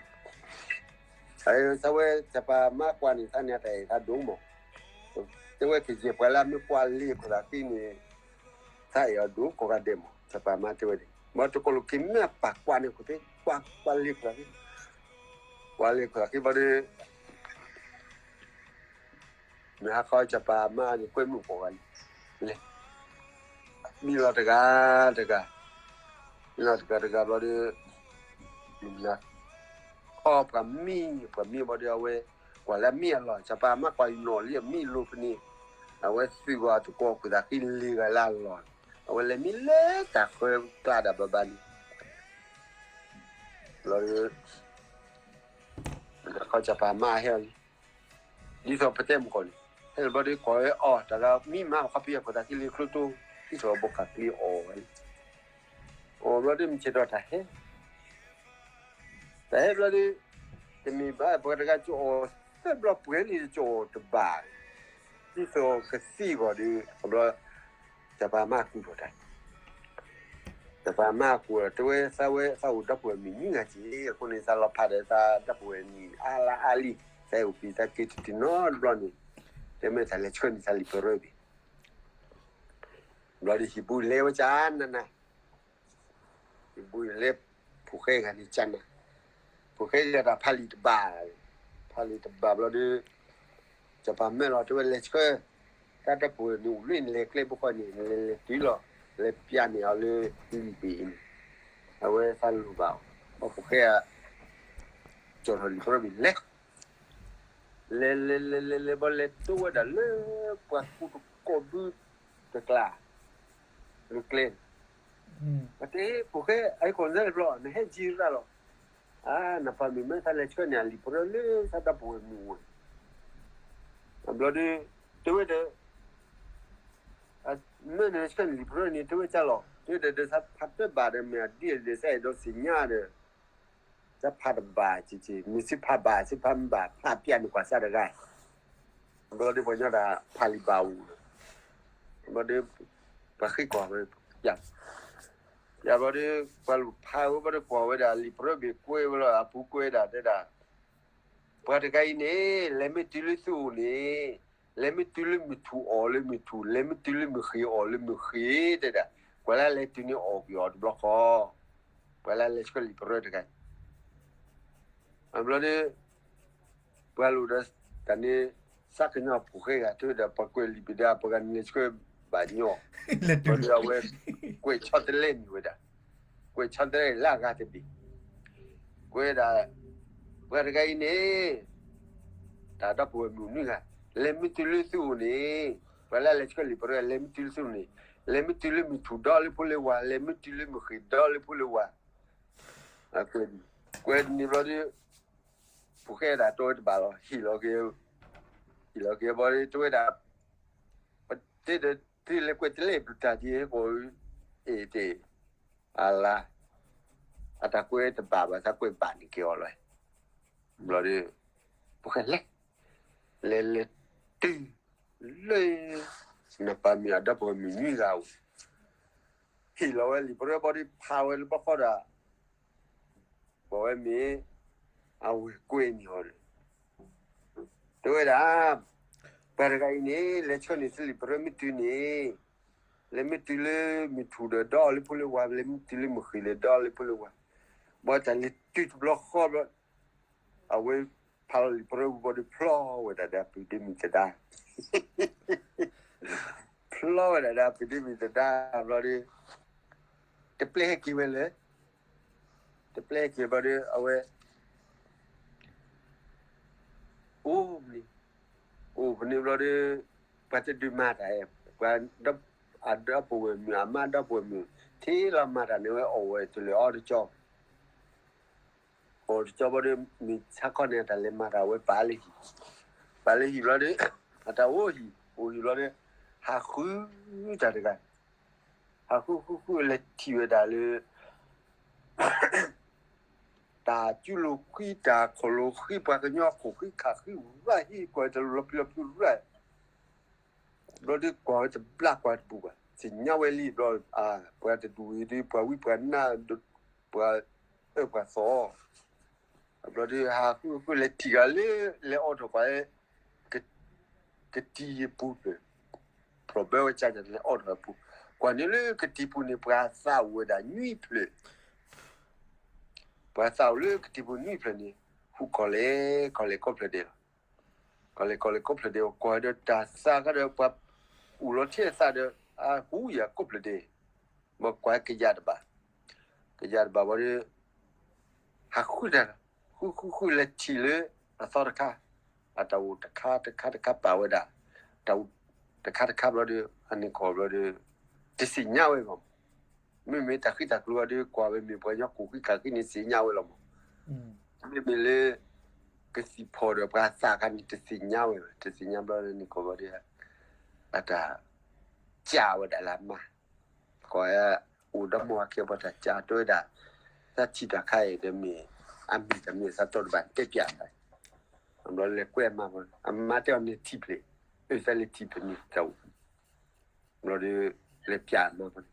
သးဝဲစီၤပၤမါကွၢ်န့ၣ် သးန့ၣ်တအဲၣ်သးဒိမး, တဲဝဲကယဲၢ်ပှၤလၢအမ့ၢ်ကွၢ်လံခိၣ်သၣ်ဃံန့ၣ် သးအဲၣ်အီၤဒိကိးဂၤဒဲးမး စီၤပၤမါတဲဝဲန့ၣ် ဘၣ်တကိးလိၤက့ၤမ့ၢ်ပၢ်ကွၢ်န့ၣ်ခိၣ်သၣ်ဃံ, ကွၢ်လံခိၣ်သၣ်ဃံ, ကွၢ်လံခိၣ်သၣ်ဃံဘၣ်ဒီး မ့ၢ်ဟါခီစီၤပၤမါန့ၣ်ကွဲမုာ်ကိးဂၤလဲၣ်, မံလီၤတဂၤတဂၤ, မံလီၤတဂၤတဂၤဘျီဒီး, အီပှၤမံ, ပှၤမံဘၣ်ဒီးအဝဲ, ကွၢ်လၢအမံအလီၢ် စီၤပၤမါကွၢ်နီၣ်လံအမံလိၤဖဲန့ၣ်, အဝဲသုးဂီၤတကိးခိၣ်သၣ်ဃံလ့ၤဂၤလၢအလီၢ်, အဝဲလဲၤမံလၢတၢ်ဃၢကျါဒၣ်ဘၣ်ဘၣ်န့ၣ်, ဘျီဒီး စီၤပၤမါဟဲအီၤလံ, ဒ်သိးပတဲမုၢ်ကီၢ်န့ၣ်, ဟဲလီၤဘျီဒီးကွၢ်ဝဲအီၤ တၢ်ဂၤမံမးခီပယီၤခိၣ်သၣ်ဃံလ့ၤကျိတိ, ဒ်သိးဘိခးကျံအီၣ်ဝဲလံ, အီၣ်ဘျီဒီးမုၢ်ဆ့ၣ်ထီၣ်တၢ်ဟဲ, တၢ်ဟဲဘျီဒီး, တမ့ၢ်ဘၣ်ပှၤတဂၤကအီၣ်သၢဘျီပှဲၤလံကအီၣ်တဘၣ်, ဒ်သိးကသံအဂီၢ်ဒီး အဘျီ စီၤပၤမါကူၣ်ထီၣ်တၢ် စီၤပၤမါကူၣ်တဲဝဲသးဝဲသးအိၣ်ဒီပုၢ်ဝဲၢ်မုၣ်နွံဂၤက့ၤ အဃိန့ၣ် သးလီၤဖးဒီးသးဒီပုၢ်ဝဲၢ်နွံအါလါအါလံ, သးအိၣ်ဘှံးသးက့ၤတတုၤနီတဘျီန့ၣ်, တဲမ့ၢ်သးလဲၤဆှၢန့ၢ်သးလံာ်ပရၢဘ့ၣ်, ဘျီဒီးဟံၣ်ဘူးလဲၤဝဲကနၤနၤ, ဟံၣ်ဘူးလဲၤ, ဖိၣ်ဃဲဂၤန့ၣ်ကနၤ, ဖိၣ်ဃဲဂၤတၢ်ဖးလံာ်တဘၣ်, ဖးလံာ်တဘၣ်ဘျီဒီး စီၤပၤမၢလီၤတဲဝဲလဲၤဆှၢ, တၢ်ဒီပုၢ်ဝဲၢ်နွံအိၣ်လၢနလဲၤကျဲဘိဃီန့ၣ် နလဲၤလဲၤတုၤလီၤ, လဲၤပျးန့ၢ်အီၤလၢလံာ်ဘ့ၣ်အံၤန့ၣ်, အဝဲသးလိၣ်ဘၣ်အီၤ, ဘၣ်ဖိၣ်ဃဲဧါ, ကၠီၣ်ထီၣ်လံာ်ပရၢဘ့ၣ်လဲၤ, လဲၤလဲၤလဲၤလဲၤလဲၤ ဘၣ်လဲၤတိဝဲဒၣ်လၢပှၤကူတကိးဘုတကျါ, လၢကျဲန့ၣ်, အတဲဖိၣ်ဃဲ အဟဲကီၢ်န့ၣ်တဘျီ နဟဲက့ၤရၣ်လီၤ, အါ နပၢ်မုၣ်မ့ၢ်သးလဲၤဆှၢန့ၢ်အလံာ်ပရၢလၢသးဒီပုၢ်ဝဲၢ်မုၣ်ဝဲ, အဘျီဒီး, တဲဝဲဒီး မ့ၢ်နဆှၢန့ၢ်လံာ်ပရၢန့ၣ် တဲဝဲကၢ်လီၤ, တဲဝဲဒီး ဒီးသးဖးတဘၣ်ဒီး မ့ၢ်အဒ်အံၤဒီး သးအဲၣ်ဒိးသ့ၣ်ညါဒီး, သးဖးတဘၣ်က့ၤက့ၤ မ့ၢ်သ့ဖးဘၣ်သ့ဖးမ့ၢ်ဘၣ် ဖးပျးန့ၢ်ကွၢ်သးတဂၤ, ဘျီဒီးပှၤညီဒၣ်ဖးလံာ်ဘၣ်အူ, ဘျီဒီး, ပှၤဃ့ကွၢ်ဝဲ, ယၤ, ယၤဘျီဒီး ပှၤလူၤဖးဝဲဘျီဒီးကွၢ်ဝဲဒၣ် လံာ်ပရၢဘ့ၣ်ကွဲဝဲလီၤ အပူၤကွဲဒၣ်တဲဒၣ် ပှၤတဂၤအံၤန့ၣ် လဲၤမ့ၢ်တုၤလၢသုအိၣ်န့ၣ်, လဲၤမ့ၢ်တုၤလၢမုၢ်ထူၣ်အီၣ်လၢမုၢ်ထူၣ်, လဲၤမ့ၢ်တုၤလၢမုၢ်ဃ့ၢ်အီၣ်လၢမုၢ်ဃ့ၢ် တဲဒၣ်, ပှၤလၢလဲၤတုၤန့ၣ်အီၣ်ကွံာ်အီၤတဘျီဃီ, ပှၤလၢလဲၤဆှၢလံာ်ပရၢတဂၤအံၤ, အဘျီဒီး, ပှၤလိၣ်ဒီး, တၢ်န့ၣ်, သးကညီဖိၣ်ဃဲဂၤ တဲဝဲဒၣ် ပှၤကွဲးလံာ်ဘ့ၣ်ဒီး ပှၤဂၤန့ၣ်လဲၤဆှၢဘၣ်ညီ, ဘျီဒီးအဝဲ, ကွဲးဆီတလဲမံၤဝဲဒၣ်, ကွဲးဆီတလဲလၢအဂၤတဘ့ၣ် ကွဲးဒၣ်, ပှၤတဂၤအံၤန့ၣ်, တၢ်ဒီပုၢ်ဝဲၢ်မုၣ်နွံဂၤ, လဲၤမ့ၢ်တုၤလၢသုအိၣ်န့ၣ်, ပှၤလၢလဲၤဆှၢလံာ်ပရၢ လဲၤမ့ၢ်တုၤလၢသုအိၣ်န့ၣ်, လဲၤမ့ၢ်တုၤလၢမုၢ်ထူၣ်ဒီလၢဖိလၢဝၤ, လဲၤမ့ၢ်တုၤလၢမုၢ်ဃ့ၢ်ဒီလၢဖိလၢဝၤ, ကွဲးန့ၣ်ဘျီဒီး, ဖိၣ်ဃဲဒၣ်တီဝဲတဘၣ်လီၤ ဟ့ၣ်လီၤက့ၤ, ဟ့ၣ်လီၤက့ၤဘျီဒီး တဲဝဲဒၣ် ပတဲဒီးသုလဲၤကွဲးတလဲပတၢ်ဒ်ဟဲကီး, အ့ၣ်တဲ, အလါ, အတၢ်ကွဲးတဘၣ်ဘၣ် သးကွဲးဘၣ်န့ၢ်က့ၤအီၤလီၤ, ဘျီဒီး, ဖိၣ်ဃဲလဲၤ, လဲၤလဲၤတုၤ, လၢ, နပၢ်မုၣ်အဒီပုၢ်ဝဲၢ်မုၣ်နွံဂၤအိၣ်, ဟ့ၣ်လီၤဝဲလံာ်ပရၢဘျီဒီးဖးဝဲလၢဘျီဃီဒီး ပဝဲမ့ၢ်, အဝဲကွဲးန့ၢ်အီၤဒီး, တဲဝဲဒၣ်, ပှၤတဂၤအံၤန့ၣ် လဲၤဆှၢန့ၢ်သုလံာ်ပရၢမ့ၢ်တုၤန့ၣ်, လဲၤမ့ၢ်တုၤလၢမုၢ်ထူၣ်ဒီးဒီလၢဖိလၢဝၤ, လဲၤမ့ၢ်တုၤလၢမုၢ်ဃ့ၢ်ဒီးဒီလၢဖိလၢဝၤ, ဘၣ်တၢ်လဲၤတုၤတဘျီဃီဘျီ, အဝဲဖးလီၤလံာ်ပရၢဝံၤဘျီဒီးဖျီဝဲဒၣ်ဒီးအပုၢ်ဒ့မုၣ်သဒါ ဖျီဝဲဒၣ်ဒီးအပုၢ်ဒ့မုၣ်သဒါဘျီဒီး, တပျဲဟဲက့ၤဝဲလဲၣ်, တပျဲဟဲက့ၤဘျီဒီး အဝဲ, အိၣ်မနုၤ, အိၣ်မနုၤဘျီဒီး, ပှၤတဒုးမၤတၢ်, ပှၤ, အဒီပုၢ်ဝဲၢ်မုၣ် အမါဒီပုၢ်ဝဲၢ်မုၣ်, ထံၣ်လီၤမၤတၢ်န့ၣ်ဝဲအီၣ်ဝဲတလၢအီတကၠီ အီၣ်တကၠီဘျီဒီး မုၢ်ဆါခီန့ၣ် အတၢ်လဲၤမၤတၢ်ဝဲပာ်လၢဟံၣ်, ပာ်လၢဟံၣ်ဘျီဒီး, အတၢ်အိၣ်ဟံၣ်, အိၣ်ဟံၣ်ဘျီဒီး, ဟးဃုတၢ်တဂၤ, ဟးဃုဃုဃုလဲၤထံၣ်ဝဲဒၣ်လၢ တၢ်ကူလိာ်ဃံ တၢ်ခီၣ်လိာ်ဃံ ပှၤကညီခိၣ်ဃံခးဃံ ရၣ်ဟံၣ်ကွၢ်တလီၤပျံၤလီၤပျံၤရၣ် ဘျီဒီးကွၢ်ဝဲတဘျါကွၢ်တဘူၣ်ဘၣ် သ့ၣ်ညါဝဲလံဘျီ, ပှၤတဒူၣ်အံၤဒီး ပှၤဝံပှၤနါ, ပှၤအၢပှၤသီ, ဘျီဒီးဟးဃုဃုလဲၤထံၣ်ဂၤလၢ လဲၤအိးထီၣ်ကွၢ် ကတံၤပူၤဖျၢၣ်, ဖျီၣ်ဘၢဝဲကၢ်န့ၣ်လဲၤအိးထီၣ်ပူၤ, ကွၢ်န့ၣ်လၢကတံၤပူၤန့ၣ် ပှၤသးအိၣ်ဝဲဒၣ်နွံဖျၢၣ် ပှၤသးအိၣ်လၢကတံၤပူၤနွံဖျၢၣ်န့ၣ် ဟူးကီၢ်လဲၣ်ကီၢ်လဲၣ်ကိးဖျၢၣ်ဒဲးလီၤ. ကီၢ်လဲၣ်ကီၢ်လဲၣ်ကိးဖျၢၣ်ဒဲး ကွၢ်ဒီးတၢ်သးကဒီးပှၤ အိၣ်လီၤထဲအသးဒီး အဟူးယၤကိးဖျၢၣ်ဒဲး, ဘၣ်ကွၢ်ကယၤတဘၣ်, ကယၤတဘၣ်ဘၣ်ဒီး ဟးဃုတၢ်, ဃုဃုဃုလဲၤထံၣ်လၢ အသီတခါ, အတၢ်အိၣ်တခါတခါတခါပာ်ဝဲဒၣ်, တၢ်အိၣ်တခါတခါဘျီဒီး အန့ၣ်ကီၢ်ဘျီဒီး တသ့ၣ်ညါဝဲဘၣ်မး, မ့မ့ၢ်တၢ်ဃံတၢ်ကျိၤအံၤဒီး ကွၢ်ဝဲမ့ၢ်ပှၤကညီခိၣ်ဃံခးဃံန့ၣ်သ့ၣ်ညါဝဲလီၤမး, မ့မ့ၢ်လၢ ကသံၣ်ဖီၣ်ဒီးပှၤသးခါန့ၣ် တသ့ၣ်ညါဝဲဘၣ်, တသ့ၣ်ညါဘျီန့ၣ်ကီၢ်ဘျီဒီး အတၢ် ကၢ်ဝဲဒၣ်လၢအမါ, ကီၢ် အိၣ်ဒီမါဝၤကဲပှၤတၢ်ကၢ်တဲဝဲဒၣ်, သးထံၣ်တၢ်ခါအံၤဒီးမ့ၢ် အမံၤတမံၤသးတီတဘၣ်တဲပျးသး, ဘျီလဲၤကွဲအမါဘျီ အမါတဲအီၤန့ၣ်ထံၣ်ဖျဲး, အၢသးလဲၤထံၣ်ဖျဲးန့ၣ်တၢ်အိၣ် ဘျီဒီး လဲၤပျးအမါဘျီန့ၣ်,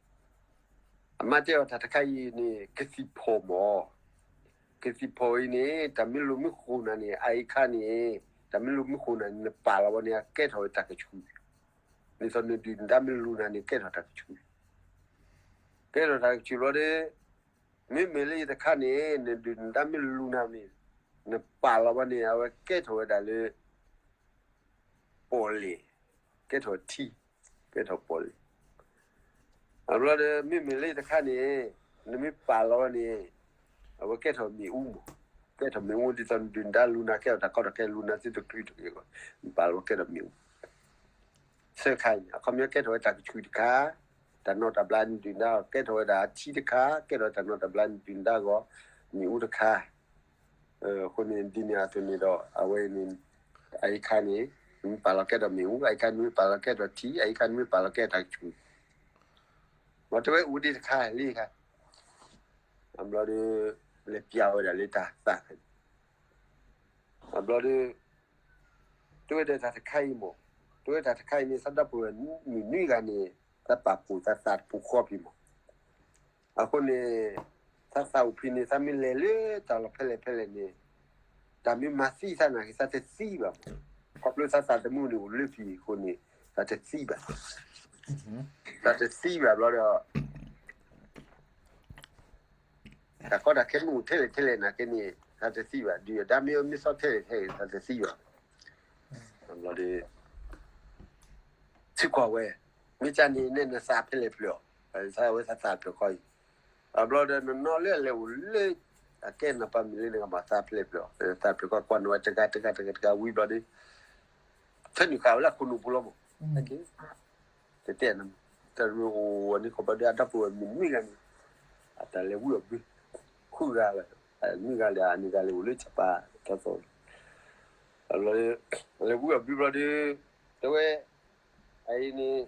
အမါတဲအီၤတၢ်တခါအံၤန့ၣ် ကသံၣ်ဖီၣ်မး, ကသံၣ်ဖီၣ်အံၤန့ၣ် တၢ်မ့ၢ်လိာ်မ့ၢ်ဃိၣ်နၤန့ၣ် အအံၤခါန့ၣ်, တၢ်မ့ၢ်လိာ်မ့ၢ်ဃိၣ်နၤန့ၣ် နပာ်လီၤဘၣ်န့ၣ် အကဲထီၣ်ဝဲတၢ်ကဆူၣ်, ဒ်သိးနဒုၣ်နဒါမ့ၢ်လူၤနၤန့ၣ် ကဲထီၣ်တၢ်ကဆူၣ်, ကဲထီၣ်တၢ်ကဆူၣ်ဘျီဒီး မ့မ့ၢ်လၢယတခါန့ၣ် နဒုၣ်နဒါမ့ၢ်လူၤနၤန့ၣ် နပာ်လီၤဘၣ်န့ၣ် အဝဲကဲထီၣ်ဝဲဒၣ်လၢ ပီၣ်လဲၣ်, ကဲထီၣ်ထံ, ကဲထီၣ်ပီၣ်လဲၣ်, အဘျီဒီး မ့မ့ၢ်လၢတခါန့ၣ် နမ့ၢ်ပာ်လီၤဝဲန့ၣ် အဝဲကဲထီၣ်မ့ၣ်အူမး, ကဲထီၣ်မ့ၣ်အူဒ်သိးနဒုၣ်နဒါလူၤနၤ ကဲထီၣ်တၢ်ကီတၢ်ခဲလူၤနၤ သုတချုးတဂ့ၤဂီၢ်, နပာ်လီၤဝဲကဲထီၣ်မ့ၣ်အူ ဆၢခါအံၤန့ၣ် အခီပညီကဲထီၣ်ဝဲတၢ်ကဆူၣ်တခါ, တၢ်နီၢ်တၢ်ဘျါနဒုၣ်နဒါဂီၢ်, ကဲထီၣ်ဝဲဒၣ်အထံတခါ, ကဲထီၣ်ဝဲတၢ်နီၢ်တၢ်ဘျါနဒုၣ်နဒါဂီၢ်, မ့ၣ်အူတခါ, အဃိန့ၣ် ဒ်န့ၣ်အသိးန့ၣ်ဒီး အဝဲန့ၣ် အအံၤခါန့ၣ် နမ့ၢ်ပာ်လီၤကဲထီၣ်မ့ၣ်အူ, အအံၤခါနမ့ၢ်ပာ်လီၤကဲထီၣ်ထံ, အအံၤခါနမ့ၢ်ပာ်လီၤကဲထီၣ်တၢ်ကဆူၣ်, မ့ၢ်တဲဝဲအိၣ်ဒံးတခါလံခါ, အဘျီဒီး လဲၤပျးဝဲဒၣ်လၢတၢ်သးခါန့ၣ် အဘျီဒီး တဲဝဲဒၣ်တၢ်တခါအံၤမး, တဲဝဲတၢ်တခါအံၤန့ၣ် သးဒီပုၢ်ဝဲၢ်မုၣ်နွံဂၤန့ၣ် သးပာ်ဖှိၣ်သးသးတပူၤဃီဖံးမး, အဃိန့ၣ် သးသးအိၣ်ဖံးန့ၣ်သးမ့ၢ်လဲၤလၢတၢ်လီၢ်ဖဲလဲၣ်ဖဲလဲၣ်န့ၣ် တၢ်မ့ၢ်မၤသံသးနာ်က့ သးတသံဘၣ်မး, ခီဖျိသးသးသမူန့ၣ်အိၣ်လၢဖံးအဃိန့ၣ် သးတသံဘၣ်, သးတသံဘၣ်ဘျီဒီး တၢ်ကီတၢ်ခဲမ့ၢ်အိၣ်ထဲလဲၣ်ထဲလဲၣ်နာ်က့န့ၣ် သးတသံဘၣ်, ဒုၣ်ဒါမ့ၢ်အမ့ၢ်သီထဲလဲၣ်ထဲလဲၣ် သးတသံဘၣ်, ဘျီဒီး သံကွၢ်ဝဲ, မ့ၢ်ကန့ၣ်နဲနသးဖဲလဲၣ်ဖျၢၣ်အီၤ, သးဝဲသးသးဖျၢၣ်ခီအံၤ, အဘျီဒီးနနီၢ်လၢအလဲၤအိၣ်လၢ အကဲနပၢ်မုၣ်လၢနဂၤမၤသးဖဲလဲၣ်ဖျၢၣ်အီၤ, သးဖျၢၣ်ခီကွၢ်နီၣ်ဝဲတဂၤတဂၤတဂၤတဂၤဝံၤဘျီဒီး ဖဲနုာ်ဃာ်ဝဲလၢအခိၣ်နူာ်ပူၤလီၤမး, တတဲနတရူအိၣ်ဝဲန့ၣ် ခီဘျီဒီးအဒီပုၢ်ဝဲၢ်မုၣ်နွံဂၤန့ၣ် အတၢ်လဲၤဝံအီၤဘု ဃုဂၤဝဲ, နွံဂၤလၢအန့ၣ်ဂၤလဲၤအိၣ်လၢစီၤပၤတၢ်သီ, လဲၤဝံအီၤဘုဘျီဒီး တဲဝဲ အအံၤန့ၣ်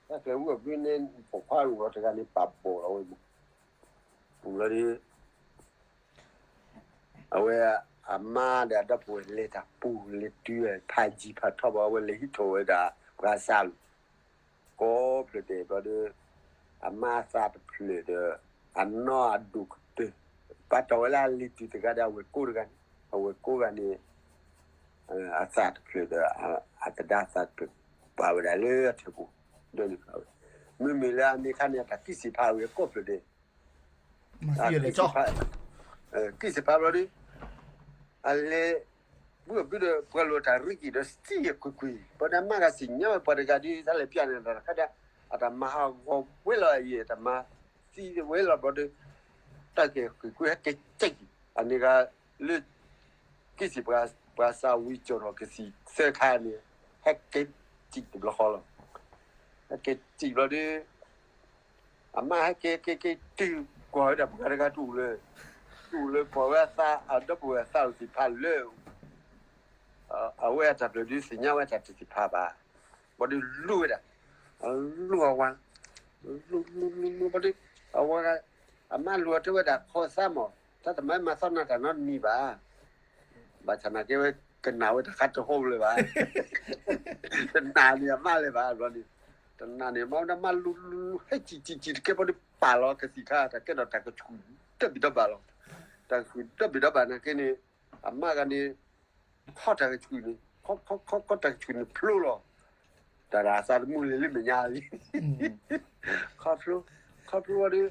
တၢ်ကျဲၤဝံအီၤဘုန့ၣ် ပိာ်ခွါအိၣ်လီၤတဂၤန့ၣ် ပာ်ဘီၣ်လီၤဝဲမး, ဘျီဒီး အဝဲအမါဒီးအဒီပုၢ်ဝဲၢ်လဲၤတၢ်ပူၤ လဲၤတုၤဖးယံၤဖးထီဘၣ် အဝဲလဲၤဟံးထီၣ်ဝဲဒၣ်ပှၤစးလီၤ, ကိးဖျၢၣ်ဒဲးဘျီဒီး အမါအသးတဖျၢၣ်ဒီး အနီၢ်အဒိၣ်ကတၢၢ် ပာ်တီၢ်ဝဲလၢအလံၤတုၤတဂၤဒီးအဝဲၢ်ကိတဂၤန့ၣ်, အဝဲၢ်ကိဂၤန့ၣ် အသးတဖျၢၣ်ဒီး အသဒါသးတဖျၢၣ် ပာ်ဝဲဒၣ်လၢအထၢၣ်ပူၤ, ဒ်န့ၣ်ဝဲ, မ့မ့ၢ်လၢအန့ၣ်ခါန့ၣ် အတၢ်ကံၣ်စံးဖးဝဲကိးဖျၢၣ်ဒဲး ကံၣ်စံးဖးဘျီဒီး အလဲၤ ဘုအဘုဒီး ပှၤလိာ်တၢ်ရ့က့ၤဒီး စံၣ်ကွ့ၢ်ကွ့ၢ် ဘၣ်ဒီးအမါဂၤစံၣ်ညါဝဲပှၤတဂၤဒီး တၢ်လဲၤပျၢ်န့ၣ်တၢ်တခါဒီး အတၢ်မၤဟးဂီၤဝဲလီၤအံၤ အတၢ်မၤသံဝဲလီၤဘျီဒီး တၢ်က့ၤကွ့ၢ်ကွ့ၢ် ဟဲက့ၤစံၣ် အန့ၣ်ဂၤလၢ ကံၣ်စံး ပှၤစးဝံကၠီၣ်ထီၣ်ကသံၣ်သၢခါန့ၣ် ဟဲက့ၤစံၣ်တဘျီဃီလီၤ. ဟဲက့ၤစံၣ်ဘျီဒီး အမါဟဲက့ၤက့ၤက့ၤတုၤကွၢ်ဝဲဒၣ်ပှၤတဂၤတအိၣ်လၢၤ, တအိၣ်လၢၤကွၢ်ဝဲအသး အဒီပုၢ်ဝဲၢ်အသးအိၣ်သ့ၣ်တဖၣ်လၢ အဝဲအတၢ်ဖျၢၣ်ဒုးသ့ၣ်ညါဝဲတၢ်တသ့ၣ်တဖၣ်ဘၣ်. ဘျီဒီးလူၤဝဲဒၣ်, လူၤအဝၤ, လူၤလူၤလူၤလူၤဘျီဒီး အဝဲ အမါလူၤအီၤတဲဝဲဒၣ် ခိးသးမး, တၢ်တမၤမၤသီနၤတၢ်နီတမံၤဘၣ်. ဘၣ်ဆၣ်နာ်က့ဝဲ ကနၣ်ဝဲတခါတဟီလၢၤဘၣ်. တနာ်န့ၢ်အမါလၢၤဘၣ်ဘျီန့ၣ်, တနာ်န့ၢ်အမါဝဲဒၣ် မါလူၤလူၤလူၤ ဟဲစံၣ်စံၣ်စံၣ်တကဲဘျီဒီး ပာ်လီၤကသံၣ်ခါ တၢ်ကဲထီၣ်တၢ်ကဆူၣ်ဒီဘ့ၣ်ဒီဘ့ၣ်လီၤ. တၢ်ကဆူၣ်ဒီဘ့ၣ်ဒီဘ့ၣ်နာ်က့န့ၣ် အမါဂၤန့ၣ် ခီတၢ်ကဆူၣ်န့ၣ် ခီခီခီခီတၢ်ကဆူၣ်န့ၣ်ဖျိလီၤ. တၢ်ဒၣ်အသးတမူလံၤလၢမဲာ်ညါလံ ခီဖျိ, ခီဖျိဝဲဒီး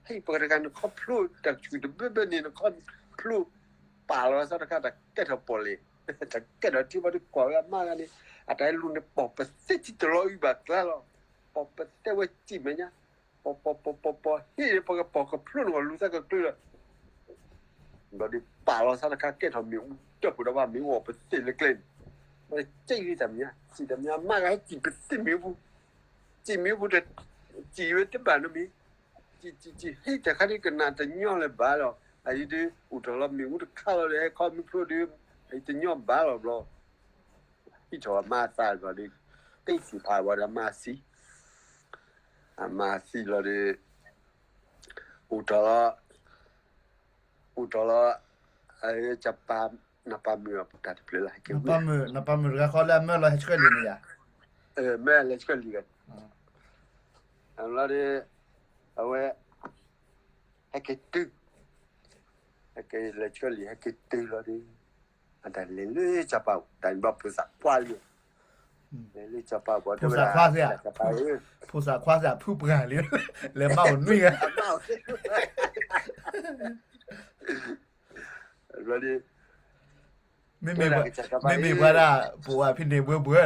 ဟဲပှၤတဂၤန့ၣ် ခီဖျိတၢ်ကဆူၣ်တဘ့ၣ်ဘ့ၣ်န့ၣ် နခီဖျိ ပာ်လီၤသးတခါ တၢ်ကဲထီၣ်ပီၣ်လဲၣ်, တၢ်ကဲထီၣ်ထံဘျီဒီးကွၢ်ဝဲအမါဂၤန့ၣ် အတၢ်လူၤန့ၣ် ပီၣ်ပသ့ထံတလီၤအုးဘၣ်ကျါလီၤ. ပီၣ်ပသ့ဝဲစံၣ်မဲာ်ညါ, ပီၣ်ပီၣ်ပီၣ်ပီၣ်ပီၣ် ဟံၣ်န့ၣ် ပကပီၣ်ကဖျိန့ၣ် လူၤသးကကျုလီၤ. ဘျီဒီးပာ်လီၤသးတခါ ကဲထီၣ်မ့ၣ်အူ တၢ်ပူၤဒီးဘၣ်မ့ၣ်အူအီၤပသ့ၣ်လၢကျဲန့ၣ်, ဘျီစံၣ်လံတၢ်မဲာ်ညါ စံၣ်တၢ်မဲာ်ညါ အမါဂၤဟဲစံၣ်ပသ့ၣ်မ့ၣ်အူပူၤ, စံၣ်မ့ၣ်အူပူၤ စံၣ်ဝဲတဘၣ်နီတမံၤ, စံၣ်စံၣ်စံၣ် ဟံၣ်တခါဒ်ကနၣ်တညီလၢၤဘၣ်လီၤ. အအံၤဒုး အိၣ်ထီၣ်လီၤမ့ၣ်အူတခါလီၤဒီး ဟဲခီမ့ၣ်ဖျိဒီး အအံၤတညီဘၣ်လီၤဘျီ ဟံၣ်ထီၣ်အမါအသးဘျီဒီး တ့ၢ်စံၣ်ဖးဘျီဒီးအမါသံ, အမါသံဘျီဒီး အိၣ်ထီၣ်လီၤ, အိၣ်ထီၣ်လီၤ, စီၤပၤ နပၢ်မုၣ်အတၢ်တဖျၢၣ်လၢဟဲက့ၤဝံၤ, နပၢ်မုၣ်တဂၤဃီလၢအမၢလီၤဟဲဆှၢလံာ်န့ၣ်ယါ, မၢလီၤဟဲဆှၢလံာ်ဂၤ, ဘျီဒီး အဝဲ ဟဲက့ၤတုၤ, ဟဲက့ၤလဲၤဆှၢလံာ် ဟဲက့ၤတုၤလီၤဒီး အတၢ်လဲၤလၢစီၤပၤအိၣ် တၢ်န့ၣ်ဘျီဖိသၣ်ခွါလံ, လဲၤလၢစီၤပၤဘၣ်တဲဝဲဒၣ် ဖိသၣ်ခွါသ့ၣ်ဧါ, ဖိသၣ်ခွါသ့ၣ်ဧါ ဖုပှၢ်လံ, လဲၤမါအိၣ်နွံဂၤ ဘျီဒီး မ့မ့ၢ်ပှၤဒၣ် ပဝဲဖဲန့ၣ်ဘှဲဘှဲ,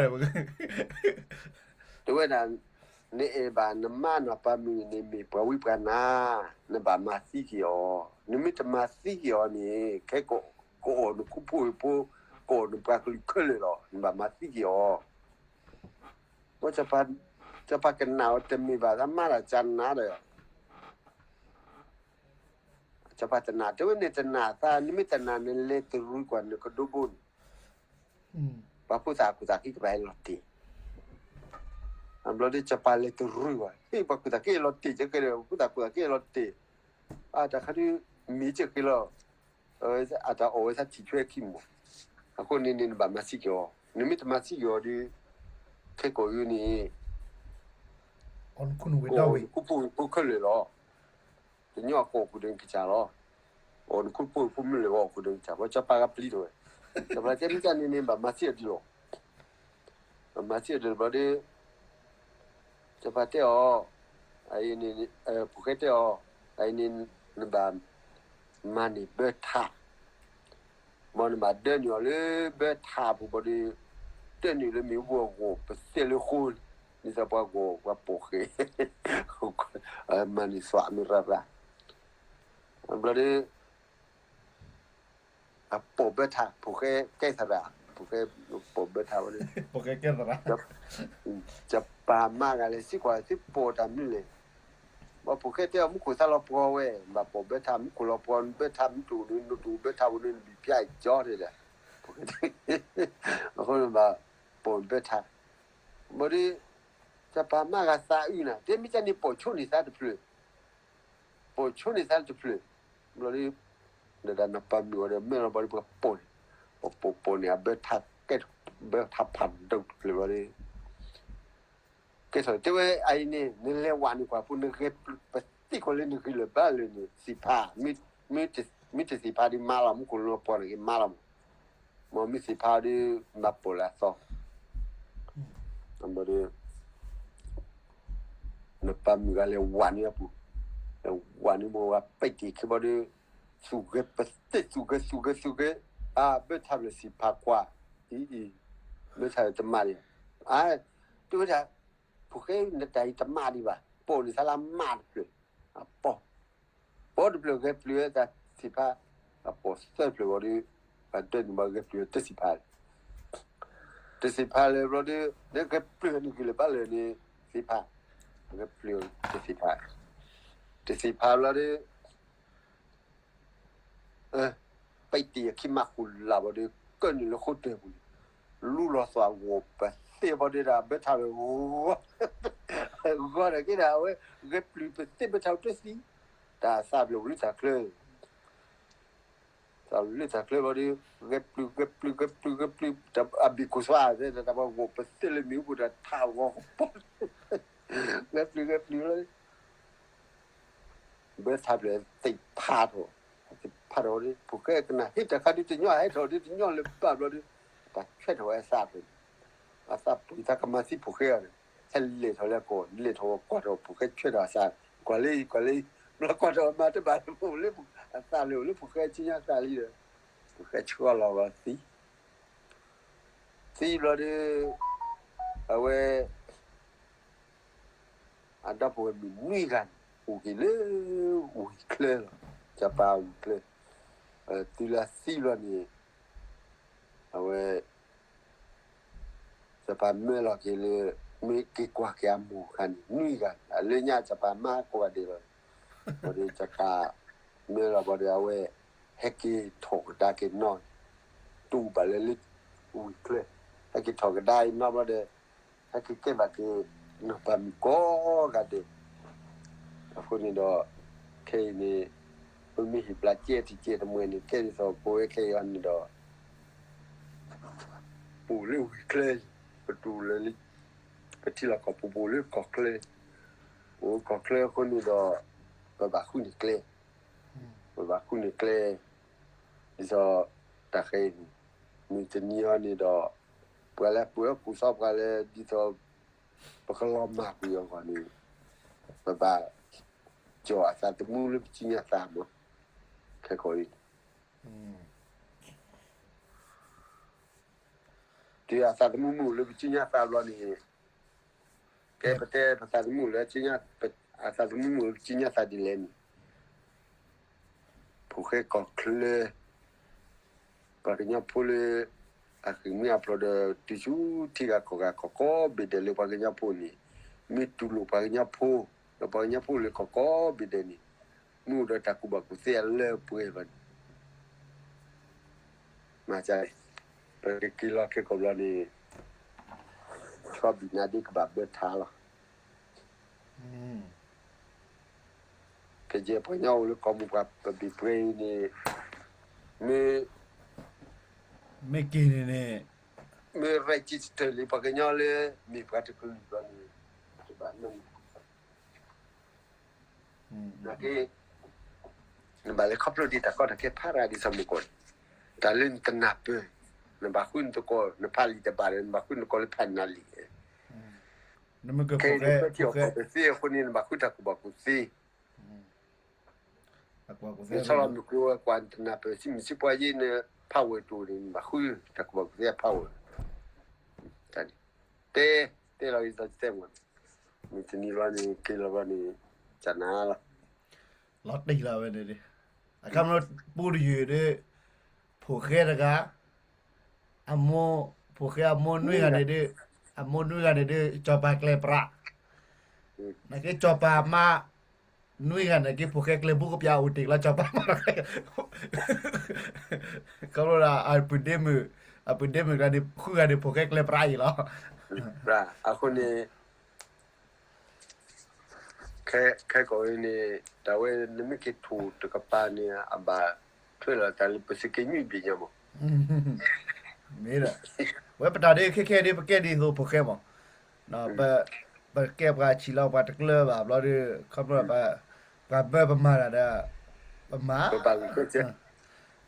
တဲဝဲဒၣ် နအဲၣ်ဘၣ်နမါနီၢ်ပၤမုၣ်န့ၣ်မ့ၢ်ပှၤဝံပှၤနါ, နဘၣ်မၤသံက့ၤအီၤ, နမ့ၢ်တမၤသံက့ၤအီၤန့ၣ် ခဲကိးအီၤနခူဖိဝ့ၢ်ဖိ, ကိးအီၤနပှၤကလုာ်ခဲလၢာ်လီၤ, နဘၣ်မၤသံက့ၤအီၤ. စီၤပၤကနၣ်အီၤတမ့ၢ်ဘၣ်သးမါတၢ်ကနၣ်ဒီး စီၤပၤတနာ်, တဲဝဲန့ၣ်တနာ်သး, နမ့ၢ်တနာ်နလဲၤတရူးကွၢ်နကဒိဘိန့ၣ်, ပှၤဖိသၣ်အကူၣ်သးက့ကဘၣ်ဟဲလီၤတ့ၢ်. အဘျီဒီးစီၤပၤလဲၤတရူးကွၢ်, ဟ့ၣ်ပှၤကူၣ်သးက့လီၤတ့ၢ်, ကဲကဲဒီး ပှၤဖိသၣ်ကူၣ်သးက့လီၤတ့ၢ်, အတၢ်ခါဒုး မ့ၢ်ကဲက့ၤလီၤ, အတၢ်အီၣ်ဝဲသးထံၣ်ထွဲခံမီၢ်, အဃိန့ၣ်န့ၣ် နဘၣ်မၤသံက့ၤအီၤ, နမ့ၢ်တမၤသံက့ၤအီၤဒီး ခဲကိးအံၤန့ၣ် ကိးနခူဖိဝ့ၢ်ဖိခဲလၢာ်လီၤ. တညီအကိးဃုာ်ဒီးနကစၢ်လီၤ. အီၣ်နခူဖိဝ့ၢ်ဖိမုၢ်လၢၤဘၣ်အီၣ်ဃုာ်ဒီးနကစၢ်, ဘၣ်စီၤပၤကပျံၤထီၣ်ဝဲ, စီၤပၤတဲမ့ၢ်ကန့ၣ်န့ၣ် ဘၣ်မၤသံအီၤဒ်လီၤ. ဘၣ်မၤသံအီၤဒ်လီၤဘျီဒီး စီၤပၤတဲအီၤ, အအံၤန့ၣ် ဖိၣ်ဃဲတဲအီၤ, အအံၤန့ၣ် နဘၣ်မၤန့ၢ်ဘၢထး, မ်နဘၣ်ဒၢနုာ်အီၤလၢဘၢထးအပူၤဘျီဒီး, ဒၢနုာ်လၢမ့ၣ်အူပူၤအဂီၢ် ပသဲလၢဃိ, ဒ်သိးပှၤဂီၢ်ပှၤပိာ်ဃဲ, မၤန့ၢ်သွးမ့ၢ်ရၣ်ရၣ်, ဘျီဒီး အပိာ်ဘၢထး, ဖိၣ်ဃဲကဲသရၣ်, ဖိၣ်ဃဲပိာ်ဘၢထးဝဲ, စီၤပၤမါဂၤလဲၤစံးကွၢ်သုပိာ်တၢ်မနုၤလဲၣ်, ဘၣ်ဖိၣ်ဃဲတဲအီၤ မူခိၣ်သးလီၤပှီၢ်ဝဲ, ဘၣ်ပိာ်ဘၢထး, မူခိၣ်လီၤပှီၢ်, ဘၢထးမ့ၢ်တအိၣ်ဒီး နတအိၣ်ဘၢထးပူၤန့ၣ် နဘံၣ်ဖၠါအံၤကၠီတဲဒၣ်, ဖိၣ်ဃဲတဲ, အဃိန့ၣ်ဘၣ်ပိာ်ဘၢထး, ဘျီဒီး စီၤပၤမါဂၤသးအုးနၤ, တဲမ့ၢ်ကန့ၣ်ပိာ်ဆိန့ၢ်သးတဖျၢၣ် ပိာ်ဆိန့ၢ်သးတဖျၢၣ်, ဘျီဒီး နဒၣ်နီၢ်ပၤမုၣ်အီၤဒီး မ့ၢ်လီၤဘျီဒီး ပကပိာ်န့ၣ်, ပပိာ်ပိာ်န့ၢ်အဘၢထး, ဘၢထးဖးဒိၣ်တဖျၢၣ်ဘျီဒီး ကဲထီၣ်တဲဝဲအံၤန့ၣ် နလဲၤဝးန့ၢ်ကွၢ်ဖိ နဂဲၤပျုၤပသ့ၣ်ကီးလၢနဂ့ၤလၢၤဘၣ်လၢာ်န့ၣ် သ့ၣ်ဖး, မ့ၢ်တသ့ၣ်ဖးဒီးမါလီၤ, မူခိၣ်လီၤပှီၢ်န့ၣ်က့ၤမါလီၤမး, မ့ၢ်မ့ၢ်သ့ၣ်ဖးဒီး ဘၣ်ပိာ်လၢအသီ ဘျီဒီး နပၤမုၣ်ဂၤလဲၤဝးန့ၢ်အပူၤ, လဲၤဝးန့ၢ်မိၢ်ဝၤပံးတ့ၢ်ခံဘျီဒီး သူၣ်ဂဲၤပသ့ၣ် သူၣ်ဂဲၤ သူၣ်ဂဲၤ သူၣ်ဂဲၤ, အါ ဘၢထးဖျၢၣ်သ့ၣ်ဖးကွၢ်, အံၤအံၤ, ဘၢထးဖျၢၣ်တမါန့ၣ်, အါ, တဲဝဲဒၣ်, ဖိၣ်ဃဲနတၢ်အံၤတမါဒံးဘၣ်, ပိာ်န့ၢ်သးလၢအမါတဖျၢၣ်, အပိာ် ပိာ်တဖျၢၣ်ဂဲၤပျုၤဝဲတၢ်သ့ၣ်ဖး, အပိာ်သၢဖျၢၣ်ဘျီဒီး, ပှၤဒၢနုာ်ဘၣ်ဂဲၤပျုၤတသ့ၣ်ဖး, တသ့ၣ်ဖးလၢၤဘျီဒီး နဂဲၤပျုၤနဂ့ၤလၢၤဘၣ်လၢာ်န့ၣ် သ့ၣ်ဖး, ဂဲၤပျုၤတသ့ၣ်ဖး, တသ့ၣ်ဖးဘျီဒီး ပံးတ့ၢ်အခံမါဃုာ်လၢ်ဘျီဒီး ကၢၣ်နုာ်လၢဃိတၢၢ်ပူၤန့ၣ်, လူလီၤသွၣ်ဂီၤပသ့ၣ်ဘျီဒီး ဘၢထးဝဲဂီၤ, ဂီၤဒီးက့ၤဒၣ်အဝဲ, ဂဲၤပျုၤပသ့ၣ်ဘၢထးဝဲတသံ, တၢ်သးဘျီၣ်လၢတၢ်ချၢ သးလၢတၢ်ချၢဘျီဒီး, ဂဲၤပျုၤ ဂဲၤပျုၤ ဂဲၤပျုၤ ဂဲၤပျုၤ, အဘံၣ်ခိၣ်သွါ တၢ်ပှၤဂီၤပသ့ၣ်လၢမ့ၣ်အူပူၤတၢ်ထးဂီၤကပီၤ, ဂဲၤပျုၤ ဂဲၤပျုၤလီၤ, ဘၢထးဖျၢၣ်သ့ၣ်ဖးထီၣ်, သ့ၣ်ဖးထီၣ်ဒီး ဖိၣ်ဃဲကနၣ်ဟ့ၣ်တၢ်ခါဒုးတညီ ဟဲထီၣ်ဒုးတညီလၢၤဘၣ်ဘျီဒီး, တၢ်ဆွဲထီၣ်ဝဲအသးဖျၢၣ်န့ၣ်, အသးပှံၤသးကမၤသံဖိၣ်ဃဲအီၤဒီး, ဟဲလဲၤထီၣ်လၢအကီၢ် လဲၤထီၣ်ဝဲကွၢ်ထီၣ်ဖိၣ်ဃဲဆွဲထီၣ်အသး, ကွၢ်လံ ကွၢ်လံ, ဘျီကွၢ်ထီၣ်မၤတဘၣ်လၢဖိၣ်လၢ အသးလၢအိၣ်လၢဖိၣ်ဃဲဆူညါသးလံဒီး, ဖိၣ်ဃဲဆှီလီၤဂီၤသံ သံဘျီဒီး အဝဲ အဒီပုၢ်ဝဲၢ်မုၣ်နွံဂၤန့ၣ် အိၣ်က့ၤလၢဝ့ၢ်ချၢလီၤ. စီၤပၤဝ့ၢ်ချၢ, တုၤလၢအသံဘျီန့ၣ် အဝဲ စီၤပၤမၢလီၤက့ၤလၢ မ့ၢ်က့ၤကွၢ်က့ၤအမိၢ်အခါန့ၣ် နွံဂၤန့ၣ် အလၢညါစီၤပၤမါကိးဂၤဒဲးလီၤ. ဘျီဒီးစီၤပၤမၢလီၤဘျီဒီး အဝဲဟဲက့ၤထီၣ်ကဒါက့ၤနီၢ် တူၢ်ဘၣ်လၢ လၢဝ့ၢ်ချၢ, ဟဲက့ၤထီၣ်ကဒါအံၤနီၢ်ဘျီဒီး ဟဲက့ၤကဲဘၣ်က့ၤ နီၢ်ပၤမုၣ်ကိးဂၤဒဲး. အဃိန့ၣ်ဒီး ခဲအံၤန့ၣ် ပမ့ၢ်ဟ့ၣ်ပျၢ်ကဲတကဲတမှဲၤန့ၣ် ကဲဒ်သိးပဝဲခဲအံၤအီၤန့ၣ်ဒီး ပအိၣ်လၢဝ့ၢ်ချၢ, ပတူၢ်လၢ ပထံလီၢ်ကီၢ်ပူၤ ပအိၣ်လၢကီၢ်ချၢ, ပအိၣ်ကီၢ်ချၢအဃိန့ၣ်ဒီး ပဘၣ်ဃုန့ၢ်ကျဲ ပဘၣ်ဃုန့ၢ်ကျဲ, ဒ်သိးတၢ်ဃဲအံၤန့ၣ် မုၢ်တနံၤအံၤန့ၣ်ဒီး ပှၤလၢပှဲၤကူၣ်သီပှၤလၢ ဒ်သိး ပကလီၤမၢ်ကွံာ်အဂီၢ်န့ၣ် ပဘၣ်ကၠီၣ်အသးသမူလၢပစုညါသးမး, ခဲကီၢ်အံၤ တုၤအသးသမူမ့ၢ်အိၣ်လၢပစုညါသးဘျီန့ၣ် ကဲပတဲပသးသမူလၢ အသးသမူမုၢ်လၢပစံၣ်ညီၣ်သးဒ်လဲၣ်န့ၣ်, ဖိၣ်ဃဲကီၢ်ချၢ ပှၤကညီဖိလၢ အဃ့ၢ်မှံဟးဖျိးဒီး တုၤဆူထံဂၤကီၢ်ဂၤကီၢ်ကိးဘ့ၣ်ဒဲးလၢပှၤကညီဖိန့ၣ်, မ့ၢ်တူၢ်လိာ်ပှၤကညီဖိ, ဒီးပှၤကညီဖိလၢကီၢ်ကိးဘ့ၣ်ဒဲးန့ၣ်, မ့ၢ်အိၣ်ဒီးတၢ်ကူၣ်ဘၣ်ကူၣ်သ့အလၢအပှဲၤလီၤန့ၣ် မၤစၢၤ, ပကက့ၤလီၤခဲကိာ်ဘျီန့ၣ်, ဆီဘံၣ်နါဒ့ကဘၣ်ဘၢထါလီၤ. ကယဲၢ်ပှၤကညီအိၣ်လၢကီၢ်မိၢ်ပှၢ်ပဘ့ၣ်ပှဲၤအံၤန့ၣ်, မ့ၢ်, မ့ၢ်က့ၤန့ၣ်န့ၣ်, မ့ၢ် register လံပှၤကညီလၢ မ့ၢ်ပှၤတကလုာ်ဘျီန့ၣ်, ကဘၣ် နာ်က့, နဘၣ်လဲၤခီဖျိဒ်တၢ်ကီတၢ်ခဲဖးရၤဒ်စီၤမူကီၢ်န့ၣ်, တၢ်လၢနတနၢ်ပၢၢ်, နဘၣ်ဃုနသကိး နဖးလံာ်တဘၣ်ဒီး နဘၣ်ဃုနသကိးလၢဖးနၤလံာ်, ခဲအံၤန့ၣ် ပထံၣ်အီၤကီၢ်ပသ့အဃိန့ၣ် နဘၣ်ဃုတၢ်ကူၣ်ဘၣ်ကူၣ်သ့ နဆီလီၤမုၢ်ကျိၤဝဲၤကွာ် နတနၢ်ပၢၢ် မုၢ်စံးပှၤယ့ၣ် နဖးဝဲၢ်တိၢ်န့ၣ် နဘၣ်ဃုတၢ်ကူၣ်ဘၣ်ကူၣ်သ့အဖးဝဲၢ်, တဲ, တဲလီၤအံၤသီတဲမး, မုၢ်တနံၤလီၤန့ၣ် က့ၤလီၤဘျီန့ၣ်, ကနၤလီၤ, လီၤတံၢ်လီၤဝဲန့ၣ်, အခီပညီပူတယုၢ်ဒီး, ဖိၣ်ဃဲတဂၤ အမိၢ်, ဖိၣ်ဃဲအမိၢ်နွံဂၤန့ၣ်ဒုး, အမိၢ်နွံဂၤန့ၣ်ဒုး ကၠီၤပၤကျဲပြး, နက့ၤကၠီၤပၤမါ, နွံဂၤန့ၣ်က့ၤဖိၣ်ဃဲကျဲဘူးကပျၢ်အိၣ်တ့ၢ်လီၤ ကၠီၤပၤမါ, ခီဖျိဒီး အပုၢ်ဒ့မုၣ်, အပုၢ်ဒ့မုၣ်ကျါန့ၣ် ဃုဂၤန့ၣ် ဖိၣ်ဃဲကျဲပြးအံၤလီၤ, အဃိန့ၣ် ခဲကိာ်န့ၣ် တၢ်ဝဲနမ့ၢ်က့ၤထိၣ်တကပၤန့ၣ် အဘၣ်ထွဲလီၤတၢ်လၢပသုးက့နွံဘ့ၣ်ညါမး, မ့ၢ်ဒီး, ဝဲပတၢ်ဒ်ခဲခဲဒ်ပကဲဒ်သိးဖိၣ်ဃဲမး, ပကဲပှၤဆံးလီၤပှၤတကျၢၤဘၣ်ဘျီဒီး ခီဖျိ ပှၤဘၢပမၤတၢ်ဒီး, ပမၤ,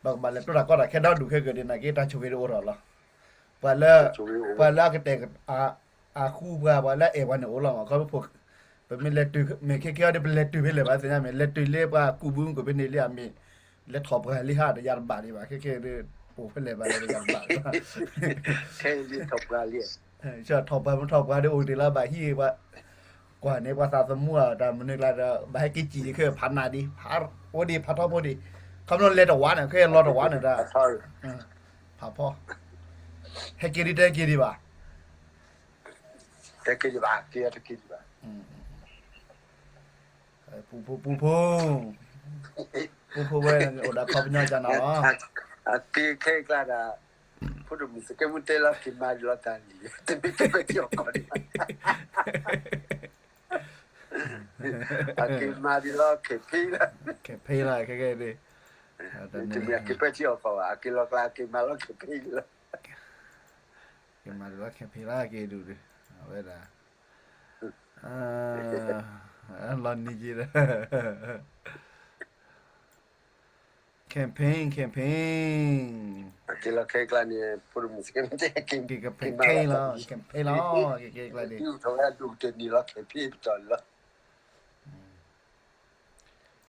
ပကဘၣ်လဲၤတိၢ်တၢ်ကီတၢ်ခဲဒီဒူၣ်ခဲကၢၢ်ဒ်န့ၣ်က့ တၢ်ဆိၣ်ဂ့ၤတအိၣ်ထီၣ်လီၤ, ပှၤလၢ, ပှၤလၢအကတဲာ် အဃူပှၤ ပှၤလၢအအဲၣ်ပှၤန့ၣ်အိၣ်လီၤမး, ခီဖျိ ပမ့ၢ်လဲၤတုၤ မ့ၢ်ခဲကဲအီၤဒီး ပလဲၤတုၤဖဲလဲၣ်ဘၣ်သ့ၣ်ညါ မ့ၢ်လဲၤတုၤလၢ ပှၤကူၣ်ဘုကဖဲန့ၣ်လံ အမ့ၢ်လဲၤထီၣ်ပှၤလံဟး တယၤတဘၣ်ဒံးဘၣ် ခဲကဲဒီး အိၣ်ဖဲလဲၣ်ဘၣ်ဒီး တယၤတဘၣ်, ထီၣ်ပှၤမ့ၢ်ထီၣ်ပှၤဒီး အိၣ်တ့ၢ်လၢဘၣ်ဟံးဝဲ ကွၢ်န့ၣ် ပှၤသးသမူအတၢ်မနုၤကျါဒီး ဘၣ်ဟဲက့ၤစံၣ်ခဲ ဖးနၤဒံး ဖးအိၣ်ဒံး ဖးထီဖိဒံး, ခီဖျိလဲၤတဝးန့ၣ် ခဲလီၤတဝးန့ၣ်ဒီး ဖးဖီ, ဟဲက့ၤဒံးတဟဲက့ၤဒံးဘၣ်, တဟဲက့ၤဒံးဘၣ်, က့ၤတက့ၤဒံးဘၣ်, ပူဖိ, ပူဖိဝဲ အိၣ်ဒီးခီပညီကနၤလီၤ, အက့ၤခဲအံၤကျါဒီး ဖိဒိၣ်မုၣ်စကဲမုၢ်တဲလီၤ က့ၤမၤဒံးလီၤတၢ်လံၤ တမ့ၢ်က့ၤပဲာ်ထံအီၣ်ကီၢ်ဒံးဘၣ်, အက့ၤမၤဒံးလီၤ campaign လီၤ, campaign လီၤ ခဲကဲဒ်, တမ့ၢ်အက့ၤပဲာ်ထံအီၣ်ကီၢ်ဘၣ် အက့ၤလီၤကျါ အက့ၤမၤလီၤ campaign လီၤ, က့ၤမၤဒံးလီၤ campaign လီၤ က့ၤဒူၣ်ဒံး အဝဲဒၣ် လီၤနံၤက့ၤဒီး campaign campaign, အက့ၤလီၤခဲအံၤကျါန့ၣ် ဖိဒိၣ်မုၣ်စကဲမုၢ်တဲ က့ၤ campaign လီၤ campaign လီၤ က့ၤခဲအံၤကျါန့ၣ် ဒ်အိၣ်ထီၣ်ဝဲဒၣ်ဒိၣ်ကတၢၢ်န့ၣ်လီၤ campaign ပတီၢ်လီၤ